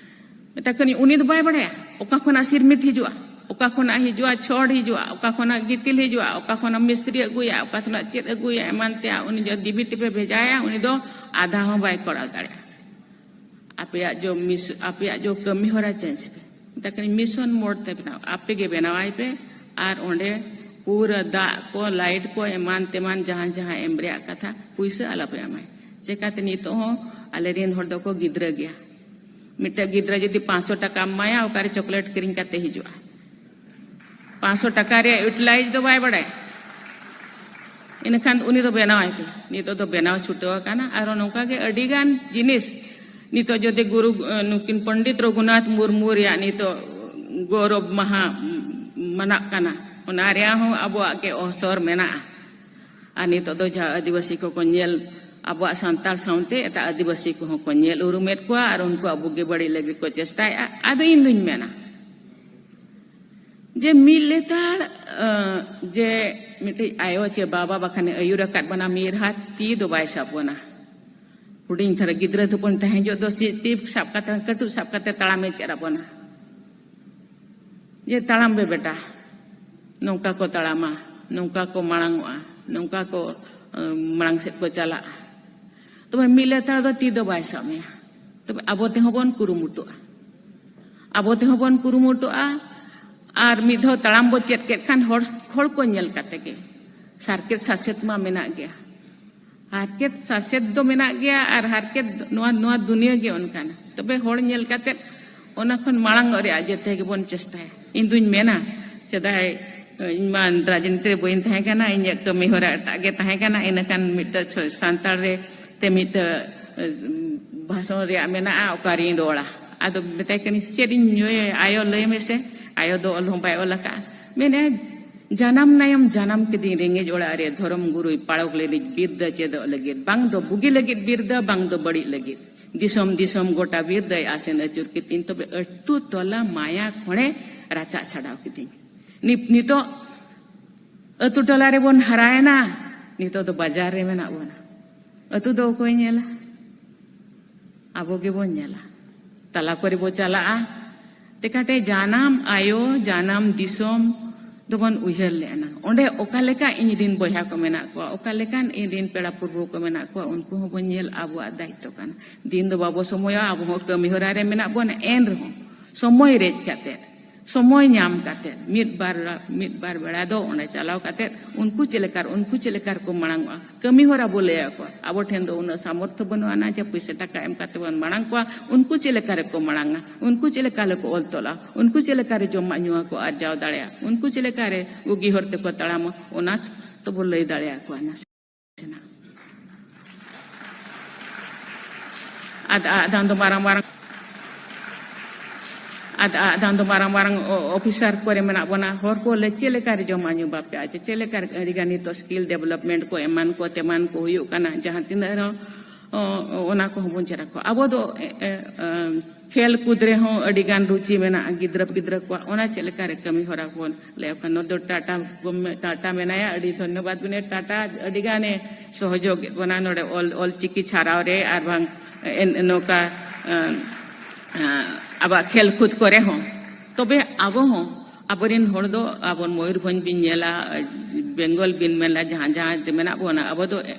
ᱢᱮᱛᱟ ᱠᱚ ᱱᱤᱧ, ᱩᱱᱤ ᱫᱚ ᱵᱟᱭ ᱵᱟᱲᱟᱭᱟ ᱚᱠᱟ ᱠᱷᱚᱱᱟᱜ ᱥᱤᱨᱢᱤᱴ ᱦᱤᱡᱩᱜᱼᱟ᱾ ᱚᱠᱟ ᱠᱷᱚᱱᱟᱜ ᱦᱤᱡᱩᱜᱼᱟ ᱪᱷᱚᱲ, ᱦᱤᱡᱩᱜᱼᱟ ᱚᱠᱟ ᱠᱷᱚᱱᱟᱜ ᱜᱤᱛᱤᱞ, ᱦᱤᱡᱩᱜᱼᱟ ᱚᱠᱟ ᱠᱷᱚᱱᱟᱜ ᱢᱤᱥᱛᱨᱤ ᱟᱹᱜᱩᱭᱟ, ᱚᱠᱟ ᱠᱷᱚᱱᱟᱜ ᱪᱮᱫ ᱟᱹᱜᱩᱭᱟ, ᱮᱢᱟᱱ ᱛᱮᱭᱟᱜ, ᱩᱱᱤ ᱡᱚ ᱫᱤᱵᱤ ᱴᱤᱯᱮ ᱵᱷᱮᱡᱟᱭᱟ, ᱩᱱᱤ ᱫᱚ ᱟᱫᱷᱟ ᱦᱚᱸ ᱵᱟᱭ ᱠᱚᱨᱟᱣ ᱫᱟᱲᱮᱭᱟᱜᱼᱟ᱾ ᱟᱯᱮᱭᱟᱜ ᱡᱚ ᱢᱤᱥ ᱟᱯᱮᱭᱟᱜ ᱡᱚ ᱠᱟᱹᱢᱤ ᱦᱚᱨᱟ ᱪᱮᱧᱡᱽ ᱯᱮ, ᱢᱮᱛᱟ ᱠᱟᱹᱱᱟᱹᱧ ᱢᱤᱥᱚᱱ ᱢᱳᱰ ᱛᱮ ᱵᱮᱱᱟᱣ, ᱟᱯᱮ ᱜᱮ ᱵᱮᱱᱟᱣᱟᱭ ᱯᱮ᱾ ᱟᱨ ᱚᱸᱰᱮ ᱯᱩᱨᱟᱹ ᱫᱟᱜ ᱠᱚ, ᱞᱟᱭᱤᱴ ᱠᱚ, ᱮᱢᱟᱱ ᱛᱮᱢᱟᱱ ᱡᱟᱦᱟᱸ ᱡᱟᱦᱟᱸ ᱮᱢ ᱨᱮᱭᱟᱜ ᱠᱟᱛᱷᱟ, ᱯᱩᱭᱥᱟᱹ ᱟᱞᱚᱯᱮ ᱮᱢᱟᱭ᱾ ᱪᱮᱠᱟᱛᱮ ᱱᱤᱛᱚᱜ ᱦᱚᱸ ᱟᱞᱮᱨᱮᱱ ᱦᱚᱲ ᱫᱚᱠᱚ ᱜᱤᱫᱽᱨᱟᱹ ᱜᱮᱭᱟ᱾ ᱢᱤᱫᱴᱮᱡ ᱜᱤᱫᱽᱨᱟᱹ ᱡᱩᱫᱤ ᱯᱟᱸᱪᱥᱚ ᱴᱟᱠᱟᱢ ᱮᱢᱟᱭᱟ, ᱚᱠᱟᱨᱮ ᱪᱚᱠᱞᱮᱴ ᱠᱤᱨᱤᱧ ᱠᱟᱛᱮ ᱦᱤᱡᱩᱜᱼᱟ? ᱯᱟᱸᱪᱥᱚ ᱴᱟᱠᱟ ᱨᱮᱭᱟᱜ ᱤᱭᱩᱴᱤᱞᱟᱭᱤᱡᱽ ᱫᱚ ᱵᱟᱭ ᱵᱟᱲᱟᱭᱟ᱾ ᱤᱱᱟᱹᱠᱷᱟᱱ ᱩᱱᱤ ᱫᱚ ᱵᱮᱱᱟᱣᱟᱭ ᱯᱮ᱾ ᱱᱤᱛᱚᱜ ᱫᱚ ᱵᱮᱱᱟᱣ ᱪᱷᱩᱴᱟᱹᱣ ᱟᱠᱟᱱᱟ᱾ ᱟᱨᱚ ᱱᱚᱝᱠᱟ ᱜᱮ ᱟᱹᱰᱤ ᱜᱟᱱ ᱡᱤᱱᱤᱥ ᱱᱤᱛᱚᱜ ᱡᱩᱫᱤ ᱜᱩᱨᱩ, ᱱᱩᱠᱤᱱ ᱯᱚᱱᱰᱤᱛ ᱨᱚᱜᱷᱩᱱᱟᱛᱷ ᱢᱩᱨᱢᱩ ᱨᱮᱭᱟᱜ ᱱᱤᱛᱚᱜ ᱜᱚᱨᱚᱵᱽ ᱢᱟᱦᱟ ᱢᱟᱱᱟᱜ ᱠᱟᱱᱟ, ᱚᱱᱟ ᱨᱮᱭᱟᱜ ᱦᱚᱸ ᱟᱵᱚᱣᱟᱜ ᱜᱮ ᱚᱥᱚᱨ ᱢᱮᱱᱟᱜᱼᱟ᱾ ᱟᱨ ᱱᱤᱛᱚᱜ ᱫᱚ ᱡᱟᱦᱟᱸ ᱟᱹᱫᱤᱵᱟᱹᱥᱤ ᱠᱚᱠᱚ ᱧᱮᱞ, ᱟᱵᱚᱣᱟᱜ ᱥᱟᱱᱛᱟᱲ ᱥᱟᱶᱛᱮ ᱮᱴᱟᱜ ᱟᱹᱫᱤᱵᱟᱹᱥᱤ ᱠᱚᱦᱚᱸ ᱠᱚ ᱧᱮᱞ ᱩᱨᱩᱢᱮᱫ ᱠᱚᱣᱟ ᱟᱨ ᱩᱱᱠᱩᱣᱟᱜ ᱵᱩᱜᱤ ᱵᱟᱹᱲᱤᱡ ᱞᱟᱹᱜᱤᱫ ᱠᱚ ᱪᱮᱥᱴᱟᱭᱮᱫᱼᱟ᱾ ᱟᱫᱚ ᱤᱧ ᱫᱩᱧ ᱢᱮᱱᱟ, ᱡᱮ ᱢᱤᱫ ᱞᱮᱛᱟᱲ, ᱟᱸ, ᱡᱮ ᱢᱤᱫᱴᱤᱡ ᱟᱭᱳ ᱪᱮ ᱵᱟᱵᱟ ᱵᱟᱠᱷᱟᱱᱮ ᱟᱹᱭᱩᱨ ᱟᱠᱟᱫ ᱵᱚᱱᱟ, ᱢᱤᱫ ᱨᱟᱦᱟ ᱛᱤ ᱫᱚ ᱵᱟᱭ ᱥᱟᱵ ᱵᱚᱱᱟ᱾ ᱦᱩᱰᱤᱧ ᱫᱷᱟᱨᱟ ᱜᱤᱫᱽᱨᱟᱹ ᱫᱚᱵᱚᱱ ᱛᱟᱦᱮᱸ ᱡᱚᱜ ᱫᱚ ᱥᱤ-, ᱴᱤᱯ ᱥᱟᱵ ᱠᱟᱛᱮ, ᱠᱟᱹᱴᱩᱵ ᱥᱟᱵ ᱠᱟᱛᱮ ᱛᱟᱲᱟᱢᱮ ᱪᱮᱫ ᱟᱵᱚᱱᱟ᱾ ᱡᱮ ᱛᱟᱲᱟᱢ ᱯᱮ ᱵᱮᱴᱟ, ᱱᱚᱝᱠᱟ ᱠᱚ ᱛᱟᱲᱟᱢᱟ, ᱱᱚᱝᱠᱟ ᱠᱚ ᱢᱟᱲᱟᱝᱚᱜᱼᱟ, ᱱᱚᱝᱠᱟ ᱠᱚ, ᱟᱸ, ᱢᱟᱲᱟᱝ ᱥᱮᱫ ᱠᱚ ᱪᱟᱞᱟᱜᱼᱟ᱾ ᱛᱚᱵᱮ ᱢᱤᱫ ᱞᱮᱛᱟᱲ ᱫᱚ ᱛᱤ ᱫᱚ ᱵᱟᱭ ᱥᱟᱵ ᱢᱮᱭᱟ᱾ ᱛᱚᱵᱮ ᱟᱵᱚ ᱛᱮᱦᱚᱸ ᱵᱚᱱ ᱠᱩᱨᱩᱢᱩᱴᱩᱜᱼᱟ᱾ ᱟᱵᱚ ᱛᱮᱦᱚᱸ ᱵᱚᱱ ᱠᱩᱨᱩᱢᱩᱴᱩᱜᱼᱟ᱾ ᱟᱨ ᱢᱤᱫ ᱫᱷᱟᱣ ᱛᱟᱲᱟᱢ ᱵᱚ ᱪᱮᱫ ᱠᱮᱫ ᱠᱷᱟᱱ ᱦᱚᱲ, ᱦᱚᱲ ᱠᱚ ᱧᱮᱞ ᱠᱟᱛᱮ ᱜᱮ᱾ ᱥᱟᱨᱠᱮᱛ ᱥᱟᱥᱮᱛ ᱢᱟ ᱢᱮᱱᱟᱜ ᱜᱮᱭᱟ᱾ ᱦᱟᱨᱠᱮᱛ ᱥᱟᱥᱮᱛ ᱫᱚ ᱢᱮᱱᱟᱜ ᱜᱮᱭᱟ ᱟᱨ ᱦᱟᱨᱠᱮᱛ ᱱᱚᱣᱟ, ᱱᱚᱣᱟ ᱫᱩᱱᱤᱭᱟᱹ ᱜᱮ ᱚᱱᱠᱟᱱᱟ᱾ ᱛᱚᱵᱮ ᱦᱚᱲ ᱧᱮᱞ ᱠᱟᱛᱮ ᱚᱱᱟ ᱠᱷᱚᱱ ᱢᱟᱲᱟᱝ ᱚᱜ ᱨᱮᱭᱟᱜ ᱡᱮᱛᱮ ᱜᱮᱵᱚᱱ ᱪᱮᱥᱴᱟᱭᱟ᱾ ᱤᱧ ᱫᱩᱧ ᱢᱮᱱᱟ, ᱥᱮᱫᱟᱭ ᱤᱧ ᱢᱟ ᱨᱟᱡᱽᱱᱤᱛᱤ ᱨᱮ ᱵᱟᱹᱧ ᱛᱟᱦᱮᱸ ᱠᱟᱱᱟ, ᱤᱧᱟᱹᱜ ᱠᱟᱹᱢᱤ ᱦᱚᱨᱟ ᱮᱴᱟᱜ ᱜᱮ ᱛᱟᱦᱮᱸ ᱠᱟᱱᱟ᱾ ᱤᱱᱟᱹᱠᱷᱟᱱ ᱢᱤᱫᱴᱟᱝ ᱥᱟᱱᱛᱟᱲ ᱨᱮ ᱛᱮ ᱢᱤᱫᱴᱟᱝ ᱵᱷᱟᱥᱚᱱ ᱨᱮᱭᱟᱜ ᱢᱮᱱᱟᱜᱼᱟ, ᱚᱠᱟᱨᱤᱧ ᱨᱚᱲᱟ? ᱟᱫᱚ ᱢᱮᱛᱟᱭ ᱠᱟᱹᱱᱟᱹᱧ, "ᱪᱮᱫ ᱤᱧ ᱧᱩᱭᱟ? ᱟᱭᱳ, ᱞᱟᱹᱭ ᱢᱮᱥᱮ, ᱟᱭᱳ ᱫᱚ ᱚᱞ ᱦᱚᱸ ᱵᱟᱭ ᱚᱞ ᱟᱠᱟᱫᱼᱟ᱾" ᱢᱮᱱᱮᱫᱼᱟᱭ, "ᱡᱟᱱᱟᱢ ᱱᱟᱭᱚᱢ ᱡᱟᱱᱟᱢ ᱠᱤᱫᱤᱧ ᱨᱮᱸᱜᱮᱡ ᱚᱲᱟᱜ ᱨᱮ, ᱫᱷᱚᱨᱚᱢ ᱜᱩᱨᱩᱭ ᱯᱟᱲᱚᱠ ᱞᱮᱫᱤᱧ ᱵᱤᱨᱫᱟᱹ ᱪᱮᱫᱚᱜ ᱞᱟᱹᱜᱤᱫ, ᱵᱟᱝ ᱫᱚ ᱵᱩᱜᱤ ᱞᱟᱹᱜᱤᱫ ᱵᱤᱨᱫᱟᱹ, ᱵᱟᱝ ᱫᱚ ᱵᱟᱹᱲᱤᱡ ᱞᱟᱹᱜᱤᱫ᱾ ᱫᱤᱥᱚᱢ ᱫᱤᱥᱚᱢ ᱜᱚᱴᱟ ᱵᱤᱨᱫᱟᱹᱭ ᱟᱥᱮᱱ ᱟᱹᱪᱩᱨ ᱠᱤᱫᱤᱧ, ᱛᱚᱵᱮ ᱟᱹᱛᱩ ᱴᱚᱞᱟ ᱢᱟᱭᱟ ᱠᱷᱚᱲᱮ ᱨᱟᱪᱟᱜ ᱪᱷᱟᱰᱟᱣ ᱠᱤᱫᱤᱧ᱾" ᱱᱤᱛ-, ᱱᱤᱛᱚᱜ ᱟᱹᱛᱩ ᱴᱚᱞᱟ ᱨᱮᱵᱚᱱ ᱦᱟᱨᱟᱭᱮᱱᱟ, ᱱᱤᱛᱚᱜ ᱫᱚ ᱵᱟᱡᱟᱨ ᱨᱮ ᱢᱮᱱᱟᱜ ᱵᱚᱱᱟ᱾ ᱟᱹᱛᱩ ᱫᱚ ᱚᱠᱚᱭ ᱧᱮᱞᱟ? ᱟᱵᱚ ᱜᱮᱵᱚᱱ ᱧᱮᱞᱟ᱾ ᱛᱟᱞᱟ ᱠᱚᱨᱮ ᱵᱚ ᱪᱟᱞᱟᱜᱼᱟ, ᱛᱮᱠᱟᱴᱮ ᱡᱟᱱᱟᱢ ᱟᱭᱳ, ᱡᱟᱱᱟᱢ ᱫᱤᱥᱚᱢ ᱫᱚᱵᱚᱱ ᱩᱭᱦᱟᱹᱨ ᱞᱮᱜᱼᱟ ᱱᱟ᱾ ᱚᱸᱰᱮ ᱚᱠᱟ ᱞᱮᱠᱟ ᱤᱧ ᱨᱤᱱ ᱵᱚᱭᱦᱟ ᱠᱚ ᱢᱮᱱᱟᱜ ᱠᱚᱣᱟ, ᱚᱠᱟ ᱞᱮᱠᱟᱱ ᱤᱧ ᱨᱤᱱ ᱯᱮᱲᱟ ᱯᱩᱨᱵᱷᱩ ᱠᱚ ᱢᱮᱱᱟᱜ ᱠᱚᱣᱟ, ᱩᱱᱠᱩ ᱦᱚᱸᱵᱚᱱ ᱧᱮᱞ ᱟᱵᱚᱣᱟᱜ ᱫᱟᱭᱤᱛᱛᱚ ᱠᱟᱱᱟ᱾ ᱫᱤᱱ ᱫᱚ ᱵᱟᱵᱚ ᱥᱚᱢᱚᱭᱚᱜᱼᱟ, ᱟᱵᱚ ᱦᱚᱸ ᱠᱟᱹᱢᱤ ᱦᱚᱨᱟ ᱨᱮ ᱢᱮᱱᱟᱜ ᱵᱚᱱᱟ, ᱮᱱ ᱨᱮᱦᱚᱸ ᱥᱚᱢᱚᱭ ᱨᱮᱡ ᱠᱟᱛᱮ, ᱥᱚᱢᱚᱭ ᱧᱟᱢ ᱠᱟᱛᱮ, ᱢᱤᱫ ᱵᱟᱨ, ᱢᱤᱫ ᱵᱟᱨ ᱵᱮᱲᱟ ᱫᱚ ᱚᱸᱰᱮ ᱪᱟᱞᱟᱣ ᱠᱟᱛᱮ ᱩᱱᱠᱩ ᱪᱮᱫ ᱞᱮᱠᱟ, ᱩᱱᱠᱩ ᱪᱮᱫ ᱞᱮᱠᱟ ᱨᱮᱠᱚ ᱢᱟᱲᱟᱝ ᱚᱜᱼᱟ, ᱠᱟᱹᱢᱤ ᱦᱚᱨᱟ ᱵᱚ ᱞᱟᱹᱭ ᱟᱠᱚᱣᱟ᱾ ᱟᱵᱚ ᱴᱷᱮᱱ ᱫᱚ ᱩᱱᱟᱹᱜ ᱥᱟᱢᱚᱨᱛᱷᱚ ᱵᱟᱹᱱᱩᱜ ᱟᱱᱟ ᱡᱮ ᱯᱩᱭᱥᱟᱹ ᱴᱟᱠᱟ ᱮᱢ ᱠᱟᱛᱮ ᱵᱚᱱ ᱢᱟᱲᱟᱝ ᱠᱚᱣᱟ, ᱩᱱᱠᱩ ᱪᱮᱫ ᱞᱮᱠᱟ ᱨᱮᱠᱚ ᱢᱟᱲᱟᱝᱟ, ᱩᱱᱠᱩ ᱪᱮᱫ ᱞᱮᱠᱟ ᱨᱮᱠᱚ ᱚᱞ ᱛᱚᱞᱟ, ᱩᱱᱠᱩ ᱪᱮᱫ ᱞᱮᱠᱟ ᱨᱮ ᱡᱚᱢᱟᱜ ᱧᱩᱣᱟᱜ ᱠᱚ ᱟᱨᱡᱟᱣ ᱫᱟᱲᱮᱭᱟᱜᱼᱟ, ᱩᱱᱠᱩ ᱪᱮᱫ ᱞᱮᱠᱟ ᱨᱮ ᱵᱩᱜᱤ ᱦᱚᱨ ᱛᱮᱠᱚ ᱛᱟᱲᱟᱢᱟ, ᱚᱱᱟ ᱛᱚᱵᱚ ᱞᱟᱹᱭ ᱫᱟᱲᱮᱭᱟᱠᱚᱣᱟ ᱱᱟᱥᱮᱱᱟᱜ᱾ ᱟᱫ ᱟᱫᱟᱱ ᱫᱚ ᱢᱟᱨᱟᱝ ᱢᱟᱨᱟᱝ ᱟᱫ ᱟᱫᱟᱱ ᱫᱚ ᱢᱟᱨᱟᱝ ᱢᱟᱨᱟᱝ ᱚ-, ᱚᱯᱷᱤᱥᱟᱨ ᱠᱚᱨᱮ ᱢᱮᱱᱟᱜ ᱵᱚᱱᱟ, ᱦᱚᱲ ᱠᱚ ᱞᱮ ᱪᱮᱫ ᱞᱮᱠᱟ ᱨᱮ ᱡᱚᱢᱟᱜ ᱧᱩ ᱵᱟᱯᱮ ᱟᱪᱮ, ᱪᱮᱫ ᱞᱮᱠᱟ ᱨᱮ ᱟᱹᱰᱤ ᱜᱟᱱ ᱱᱤᱛᱚᱜ ᱥᱠᱤᱞ ᱰᱮᱵᱷᱞᱚᱯᱢᱮᱱᱴ ᱠᱚ ᱮᱢᱟᱱ ᱠᱚ ᱛᱮᱢᱟᱱ ᱠᱚ ᱦᱩᱭᱩᱜ ᱠᱟᱱᱟ, ᱡᱟᱦᱟᱸ ᱛᱤᱱᱟᱹᱜ ᱨᱮᱦᱚᱸ ᱚ, ᱚᱱᱟ ᱠᱚᱦᱚᱸ ᱵᱚᱱ ᱪᱮᱫ ᱟᱠᱚᱣᱟ᱾ ᱟᱵᱚ ᱫᱚ, ᱮ, ᱮ, ᱮ, ᱠᱷᱮᱞ ᱠᱩᱫ ᱨᱮᱦᱚᱸ ᱟᱹᱰᱤ ᱜᱟᱱ ᱨᱩᱪᱤ ᱢᱮᱱᱟᱜᱼᱟ ᱜᱤᱫᱽᱨᱟᱹ ᱯᱤᱫᱽᱨᱟᱹ ᱠᱚᱣᱟᱜ, ᱚᱱᱟ ᱪᱮᱫ ᱞᱮᱠᱟ ᱨᱮ ᱠᱟᱹᱢᱤ ᱦᱚᱨᱟ ᱵᱚᱱ ᱞᱟᱹᱭ ᱟᱠᱚᱣᱟ᱾ ᱱᱚᱣᱟ ᱫᱚ ᱴᱟᱴᱟ ᱜᱚᱵᱷᱢᱮᱱᱴ, ᱴᱟᱴᱟ ᱢᱮᱱᱟᱭᱟ, ᱟᱹᱰᱤ ᱫᱷᱚᱱᱭᱚᱵᱟᱫ ᱢᱮᱱᱟᱭᱟ᱾ ᱴᱟᱴᱟ ᱟᱹᱰᱤ ᱜᱟᱱᱮ ᱥᱚᱦᱚᱡᱳᱜᱽ ᱮᱫ ᱵᱚᱱᱟ ᱱᱚᱰᱮ ᱚᱞ, ᱚᱞ ᱪᱤᱠᱤ ᱪᱷᱟᱨᱟᱣ ᱨᱮ ᱟᱨ ᱵᱟᱝ ᱮᱱ-, ᱱᱚᱝᱠᱟ, ᱮ, ᱮ, ᱟᱵᱚᱣᱟᱜ ᱠᱷᱮᱞ ᱠᱩᱫ ᱠᱚᱨᱮ ᱦᱚᱸ᱾ ᱛᱚᱵᱮ ᱟᱵᱚ ᱦᱚᱸ, ᱟᱵᱚᱨᱮᱱ ᱦᱚᱲ ᱫᱚ ᱟᱵᱚ ᱢᱚᱭᱩᱨᱵᱷᱚᱸᱡᱽ ᱵᱤᱱ ᱧᱮᱞᱟ, ᱵᱮᱝᱜᱚᱞ ᱵᱤᱱ ᱢᱮᱱᱟ, ᱡᱟᱦᱟᱸ ᱡᱟᱦᱟᱸ ᱛᱮ ᱢᱮᱱᱟᱜ ᱵᱚᱱᱟ, ᱟᱵᱚ ᱫᱚ, ᱮ,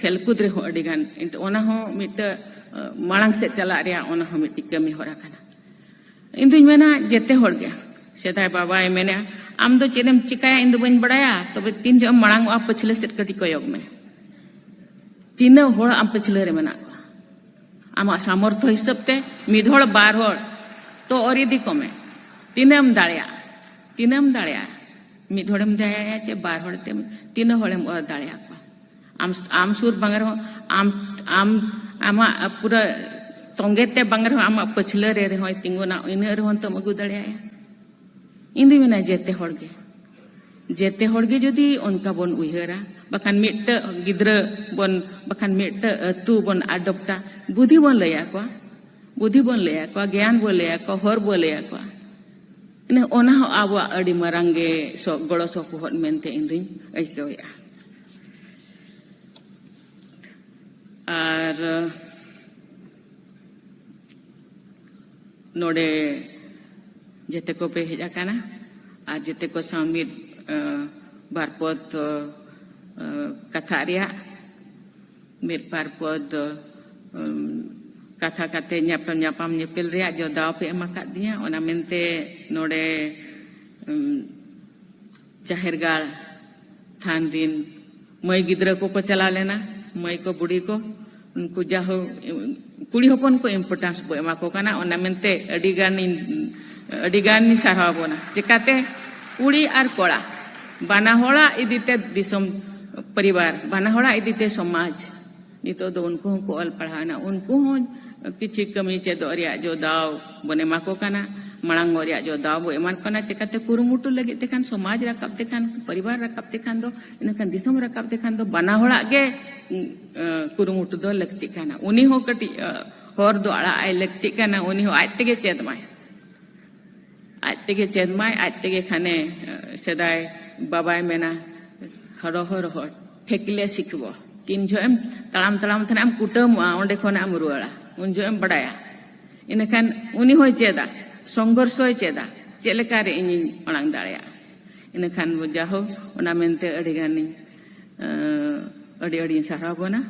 ᱠᱷᱮᱞ ᱠᱩᱫ ᱨᱮᱦᱚᱸ ᱟᱹᱰᱤ ᱜᱟᱱ, ᱮᱱᱛᱮ ᱚᱱᱟ ᱦᱚᱸ ᱢᱤᱫᱴᱟᱝ, ᱮ, ᱢᱟᱲᱟᱝ ᱥᱮᱫ ᱪᱟᱞᱟᱜ ᱨᱮᱭᱟᱜ ᱚᱱᱟ ᱦᱚᱸ ᱢᱤᱫᱴᱤᱡ ᱠᱟᱹᱢᱤ ᱦᱚᱨᱟ ᱠᱟᱱᱟ᱾ ᱤᱧ ᱫᱩᱧ ᱢᱮᱱᱟ, ᱡᱮᱛᱮ ᱦᱚᱲ ᱜᱮ, ᱥᱮᱫᱟᱭ ᱵᱟᱵᱟᱭ ᱢᱮᱱᱟ, "ᱟᱢ ᱫᱚ ᱪᱮᱫ ᱮᱢ ᱪᱤᱠᱟᱹᱭᱟ, ᱤᱧ ᱫᱚ ᱵᱟᱹᱧ ᱵᱟᱲᱟᱭᱟ, ᱛᱚᱵᱮ ᱛᱤᱱ ᱡᱚᱦᱚᱜ ᱮᱢ ᱢᱟᱲᱟᱝ ᱚᱜᱼᱟ, ᱯᱟᱹᱪᱷᱞᱟᱹ ᱥᱮᱫ ᱠᱟᱹᱴᱤᱡ ᱠᱚᱭᱚᱜ ᱢᱮ, ᱛᱤᱱᱟᱹᱜ ᱦᱚᱲ ᱟᱢ ᱯᱟᱹᱪᱷᱞᱟᱹ ᱨᱮ ᱢᱮᱱᱟᱜ ᱠᱚᱣᱟ, ᱟᱢᱟᱜ ᱥᱟᱢᱚᱨᱛᱷᱚ ᱦᱤᱥᱟᱹᱵ ᱛᱮ ᱢᱤᱫ ᱦᱚᱲ, ᱵᱟᱨ ᱦᱚᱲ, ᱛᱚ ᱚᱨ ᱤᱫᱤ ᱠᱚᱢᱮ, ᱛᱤᱱᱟᱹᱜ ᱮᱢ ᱫᱟᱲᱮᱭᱟᱜᱼᱟ, ᱛᱤᱱᱟᱹᱜ ᱮᱢ ᱫᱟᱲᱮᱭᱟᱜᱼᱟ, ᱢᱤᱫ ᱦᱚᱲᱮᱢ ᱫᱟᱲᱮᱭᱟᱭᱟ ᱪᱮ ᱵᱟᱨ ᱦᱚᱲ ᱛᱮ, ᱛᱤᱱᱟᱹᱜ ᱦᱚᱲᱮᱢ ᱚᱨ ᱫᱟᱲᱮᱭᱟᱠᱚᱣᱟ?" ᱟᱢ, ᱟᱢ ᱥᱩᱨ ᱵᱟᱝ ᱨᱮᱦᱚᱸ, ᱟᱢ, ᱟᱢ, ᱟᱢᱟᱜ ᱯᱩᱨᱟᱹ ᱛᱚᱸᱜᱮ ᱛᱮ ᱵᱟᱝ ᱨᱮᱦᱚᱸ, ᱟᱢᱟᱜ ᱯᱟᱹᱪᱷᱞᱟᱹ ᱨᱮ ᱨᱮᱦᱚᱸᱭ ᱛᱤᱸᱜᱩᱱᱟ, ᱤᱱᱟᱹᱜ ᱨᱮᱦᱚᱸ ᱛᱚᱢ ᱟᱹᱜᱩ ᱫᱟᱲᱮᱭᱟᱭᱟ᱾ ᱤᱧ ᱫᱩᱧ ᱢᱮᱱᱟ, ᱡᱮᱛᱮ ᱦᱚᱲ ᱜᱮ, ᱡᱮᱛᱮ ᱦᱚᱲ ᱜᱮ ᱡᱩᱫᱤ ᱚᱱᱠᱟ ᱵᱚᱱ ᱩᱭᱦᱟᱹᱨᱟ, ᱵᱟᱠᱷᱟᱱ ᱢᱤᱫᱴᱟᱹᱜ ᱜᱤᱫᱽᱨᱟᱹ ᱵᱚᱱ, ᱵᱟᱠᱷᱟᱱ ᱢᱤᱫᱴᱟᱹᱜ ᱟᱹᱛᱩ ᱵᱚᱱ ᱟᱰᱚᱯᱴᱟ, ᱵᱩᱫᱷᱤ ᱵᱚᱱ ᱞᱟᱹᱭ ᱟᱠᱚᱣᱟ, ᱵᱩᱫᱷᱤ ᱵᱚᱱ ᱞᱟᱹᱭ ᱟᱠᱚᱣᱟ, ᱜᱮᱭᱟᱱ ᱵᱚᱱ ᱞᱟᱹᱭ ᱟᱠᱚᱣᱟ, ᱦᱚᱨ ᱵᱚᱱ ᱞᱟᱹᱭ ᱟᱠᱚᱣᱟ, ᱤᱱᱟᱹ ᱚᱱᱟ ᱦᱚᱸ ᱟᱵᱚᱣᱟᱜ ᱟᱹᱰᱤ ᱢᱟᱨᱟᱝ ᱜᱮ ᱥᱚ-, ᱜᱚᱲᱚ ᱥᱚᱯᱚᱦᱚᱫ ᱢᱮᱱᱛᱮ ᱤᱧ ᱫᱩᱧ ᱟᱹᱭᱠᱟᱹᱣᱮᱫᱼᱟ᱾ ᱟᱨ ᱱᱚᱰᱮ ᱡᱮᱛᱮ ᱠᱚᱯᱮ ᱦᱮᱡ ᱟᱠᱟᱱᱟ ᱟᱨ ᱡᱮᱛᱮ ᱠᱚ ᱥᱟᱶ ᱢᱤᱫ, ᱮ, ᱵᱟᱨ ᱯᱚᱫ, ᱮ, ᱠᱟᱛᱷᱟ ᱨᱮᱭᱟᱜ, ᱢᱤᱫ ᱵᱟᱨ ᱯᱚᱫ, ᱮᱢ, ᱠᱟᱛᱷᱟ ᱠᱟᱛᱮ ᱧᱟᱯᱟᱢ, ᱧᱟᱯᱟᱢ ᱧᱮᱯᱮᱞ ᱨᱮᱭᱟᱜ ᱡᱚ ᱫᱟᱣ ᱯᱮ ᱮᱢ ᱟᱠᱟᱫ ᱫᱤᱧᱟ᱾ ᱚᱱᱟ ᱢᱮᱱᱛᱮ ᱱᱚᱰᱮ, ᱮᱢ, ᱡᱟᱦᱮᱨ ᱜᱟᱲ ᱛᱷᱟᱱ ᱨᱤᱱ ᱢᱟᱹᱭ ᱜᱤᱫᱽᱨᱟᱹ ᱠᱚᱠᱚ ᱪᱟᱞᱟᱣ ᱞᱮᱱᱟ, ᱢᱟᱹᱭ ᱠᱚ, ᱵᱩᱰᱷᱤ ᱠᱚ, ᱩᱱᱠᱩ ᱡᱟᱦᱳ ᱠᱩᱲᱤ ᱦᱚᱯᱚᱱ ᱠᱚ importance ᱵᱚ ᱮᱢᱟ ᱠᱚ ᱠᱟᱱᱟ᱾ ᱚᱱᱟ ᱢᱮᱱᱛᱮ ᱟᱹᱰᱤ ᱜᱟᱱᱤᱧ, ᱟᱹᱰᱤ ᱜᱟᱱᱤᱧ ᱥᱟᱨᱦᱟᱣ ᱵᱚᱱᱟ᱾ ᱪᱮᱠᱟᱛᱮ? ᱠᱩᱲᱤ ᱟᱨ ᱠᱚᱲᱟ ᱵᱟᱱᱟ ᱦᱚᱲᱟᱜ ᱤᱫᱤᱛᱮ ᱫᱤᱥᱚᱢ, ᱯᱚᱨᱤᱵᱟᱨ, ᱵᱟᱱᱟ ᱦᱚᱲᱟᱜ ᱤᱫᱤᱛᱮ ᱥᱚᱢᱟᱡᱽ, ᱱᱤᱛᱚᱜ ᱫᱚ ᱩᱱᱠᱩ ᱦᱚᱸᱠᱚ ᱚᱞ ᱯᱟᱲᱦᱟᱣ ᱮᱱᱟ, ᱩᱱᱠᱩ ᱦᱚᱸ ᱠᱤᱪᱷᱤ ᱠᱟᱹᱢᱤ ᱪᱮᱫᱚᱜ ᱨᱮᱭᱟᱜ ᱡᱚ ᱫᱟᱣ ᱵᱚᱱ ᱮᱢᱟ ᱠᱚ ᱠᱟᱱᱟ, ᱢᱟᱲᱟᱝᱚᱜ ᱨᱮᱭᱟᱜ ᱡᱚ ᱫᱟᱣ ᱵᱚ ᱮᱢᱟ ᱠᱚ ᱠᱟᱱᱟ᱾ ᱪᱮᱠᱟᱛᱮ? ᱠᱩᱨᱩᱢᱩᱴᱩ ᱞᱟᱹᱜᱤᱫ ᱛᱮᱠᱷᱟᱱ, ᱥᱚᱢᱟᱡᱽ ᱨᱟᱠᱟᱵ ᱛᱮᱠᱷᱟᱱ, ᱯᱚᱨᱤᱵᱟᱨ ᱨᱟᱠᱟᱵ ᱛᱮᱠᱷᱟᱱ ᱫᱚ, ᱤᱱᱟᱹᱠᱷᱟᱱ ᱫᱤᱥᱚᱢ ᱨᱟᱠᱟᱵ ᱛᱮᱠᱷᱟᱱ ᱫᱚ ᱵᱟᱱᱟ ᱦᱚᱲᱟᱜ ᱜᱮ, ᱩᱸ, ᱟᱸ, ᱠᱩᱨᱩᱢᱩᱴᱩ ᱫᱚ ᱞᱟᱹᱠᱛᱤᱜ ᱠᱟᱱᱟ᱾ ᱩᱱᱤ ᱦᱚᱸ ᱠᱟᱹᱴᱤᱡ, ᱟᱸ, ᱦᱚᱨ ᱫᱚ ᱟᱲᱟᱜ ᱟᱭ ᱞᱟᱹᱠᱛᱤᱜ ᱠᱟᱱᱟ, ᱩᱱᱤ ᱦᱚᱸ ᱟᱡ ᱛᱮᱜᱮ ᱪᱮᱫ ᱢᱟᱭ᱾ ᱟᱡ ᱛᱮᱜᱮ ᱪᱮᱫ ᱢᱟᱭ, ᱟᱡ ᱛᱮᱜᱮ ᱠᱷᱟᱱᱮ, ᱮ, ᱥᱮᱫᱟᱭ ᱵᱟᱵᱟᱭ ᱢᱮᱱᱟ, "ᱦᱚᱨᱚ ᱦᱚᱨᱚ ᱦᱚᱲ, ᱴᱷᱮᱠᱞᱮ ᱥᱤᱠᱷᱵᱚ᱾" ᱛᱤᱱ ᱡᱚᱦᱚᱜ ᱮᱢ ᱛᱟᱲᱟᱢ ᱛᱟᱲᱟᱢ ᱛᱮ ᱱᱟᱜ ᱮᱢ ᱠᱩᱴᱟᱹᱢᱚᱜᱼᱟ, ᱚᱸᱰᱮ ᱠᱷᱚᱱᱟᱜ ᱮᱢ ᱨᱩᱣᱟᱹᱲᱟ, ᱩᱱ ᱡᱚᱦᱚᱜ ᱮᱢ ᱵᱟᱰᱟᱭᱟ᱾ ᱤᱱᱟᱹᱠᱷᱟᱱ ᱩᱱᱤ ᱦᱚᱸᱭ ᱪᱮᱫᱟ, ᱥᱚᱝᱜᱷᱚᱨᱥᱚᱭ ᱪᱮᱫᱟ, ᱪᱮᱫ ᱞᱮᱠᱟᱨᱮ ᱤᱧᱤᱧ ᱢᱟᱲᱟᱝ ᱫᱟᱲᱮᱭᱟᱜᱼᱟ᱾ ᱤᱱᱟᱹᱠᱷᱟᱱ ᱡᱟᱦᱳ, ᱚᱱᱟ ᱢᱮᱱᱛᱮ ᱟᱹᱰᱤ ᱜᱟᱱᱤᱧ, ᱮᱸ, ᱟᱹᱰᱤ ᱟᱹᱰᱤᱧ ᱥᱟᱨᱦᱟᱣ ᱵᱚᱱᱟ᱾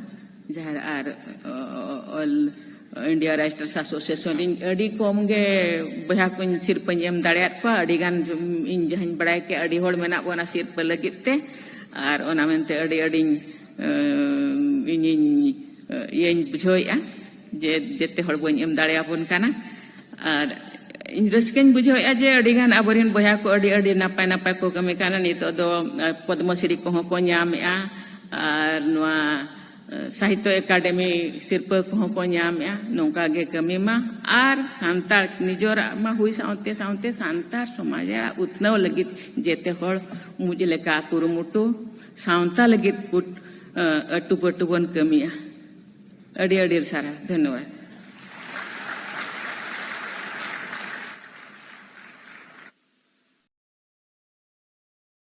ᱡᱟᱦᱟᱸ ᱟᱨ, ᱚ, ᱚ, ᱚᱞ, India Writers Association ᱨᱤᱧ ᱟᱹᱰᱤ ᱠᱚᱢ ᱜᱮ ᱵᱚᱭᱦᱟ ᱠᱚᱧ ᱥᱤᱨᱯᱟᱹᱧ ᱮᱢ ᱫᱟᱲᱮᱭᱟᱫ ᱠᱚᱣᱟ᱾ ᱟᱹᱰᱤ ᱜᱟᱱ ᱤᱧ ᱡᱟᱦᱟᱸᱧ ᱵᱟᱲᱟᱭ ᱠᱮᱫ, ᱟᱹᱰᱤ ᱦᱚᱲ ᱢᱮᱱᱟᱜ ᱵᱚᱱᱟ ᱥᱤᱨᱯᱟᱹ ᱞᱟᱹᱜᱤᱫ ᱛᱮ᱾ ᱟᱨ ᱚᱱᱟ ᱢᱮᱱᱛᱮ ᱟᱹᱰᱤ ᱟᱹᱰᱤᱧ, ᱮᱸ, ᱤᱧᱤᱧ, ᱮᱸ, ᱤᱭᱟᱹᱧ ᱵᱩᱡᱷᱟᱹᱣᱮᱫᱼᱟ ᱡᱮ ᱡᱮᱛᱮ ᱦᱚᱲ ᱵᱟᱹᱧ ᱮᱢ ᱫᱟᱲᱮᱭᱟᱵᱚᱱ ᱠᱟᱱᱟ᱾ ᱟᱨ ᱤᱧ ᱨᱟᱹᱥᱠᱟᱹᱧ ᱵᱩᱡᱷᱟᱹᱣᱮᱫᱼᱟ ᱡᱮ ᱟᱹᱰᱤ ᱜᱟᱱ ᱟᱵᱚᱨᱮᱱ ᱵᱚᱭᱦᱟ ᱠᱚ ᱟᱹᱰᱤ ᱟᱹᱰᱤ ᱱᱟᱯᱟᱭ ᱱᱟᱯᱟᱭ ᱠᱚ ᱠᱟᱹᱢᱤ ᱠᱟᱱᱟ᱾ ᱱᱤᱛᱚᱜ ᱫᱚ, ᱮᱸ, ᱯᱚᱫᱽᱢᱚ ᱥᱨᱤ ᱠᱚᱦᱚᱸ ᱠᱚ ᱧᱟᱢᱮᱫᱼᱟ ᱟᱨ ᱱᱚᱣᱟ, ᱮᱸ, ᱥᱟᱦᱤᱛᱛᱚ ᱮᱠᱟᱰᱮᱢᱤ ᱥᱤᱨᱯᱟᱹ ᱠᱚᱦᱚᱸ ᱠᱚ ᱧᱟᱢᱮᱫᱼᱟ᱾ ᱱᱚᱝᱠᱟ ᱜᱮ ᱠᱟᱹᱢᱤ ᱢᱟ ᱟᱨ ᱥᱟᱱᱛᱟᱲ ᱱᱤᱡᱚᱨᱟᱜ ᱢᱟ ᱦᱩᱭ ᱥᱟᱶᱛᱮ ᱥᱟᱶᱛᱮ ᱥᱟᱱᱛᱟᱲ ᱥᱚᱢᱟᱡᱽ ᱨᱮᱭᱟᱜ ᱩᱛᱱᱟᱹᱣ ᱞᱟᱹᱜᱤᱫ ᱡᱮᱛᱮ ᱦᱚᱲ ᱢᱩᱡ ᱞᱮᱠᱟ ᱠᱩᱨᱩᱢᱩᱴᱩ, ᱥᱟᱶᱛᱟ ᱞᱟᱹᱜᱤᱫ ᱠᱩᱴ-, ᱮᱸ, ᱟᱹᱴᱩ ᱯᱟᱹᱴᱩ ᱵᱚᱱ ᱠᱟᱹᱢᱤᱭᱟ᱾ ᱟᱹᱰᱤ ᱟᱹᱰᱤ ᱥᱟᱨᱦᱟᱣ, ᱫᱷᱚᱱᱭᱚᱵᱟᱫ᱾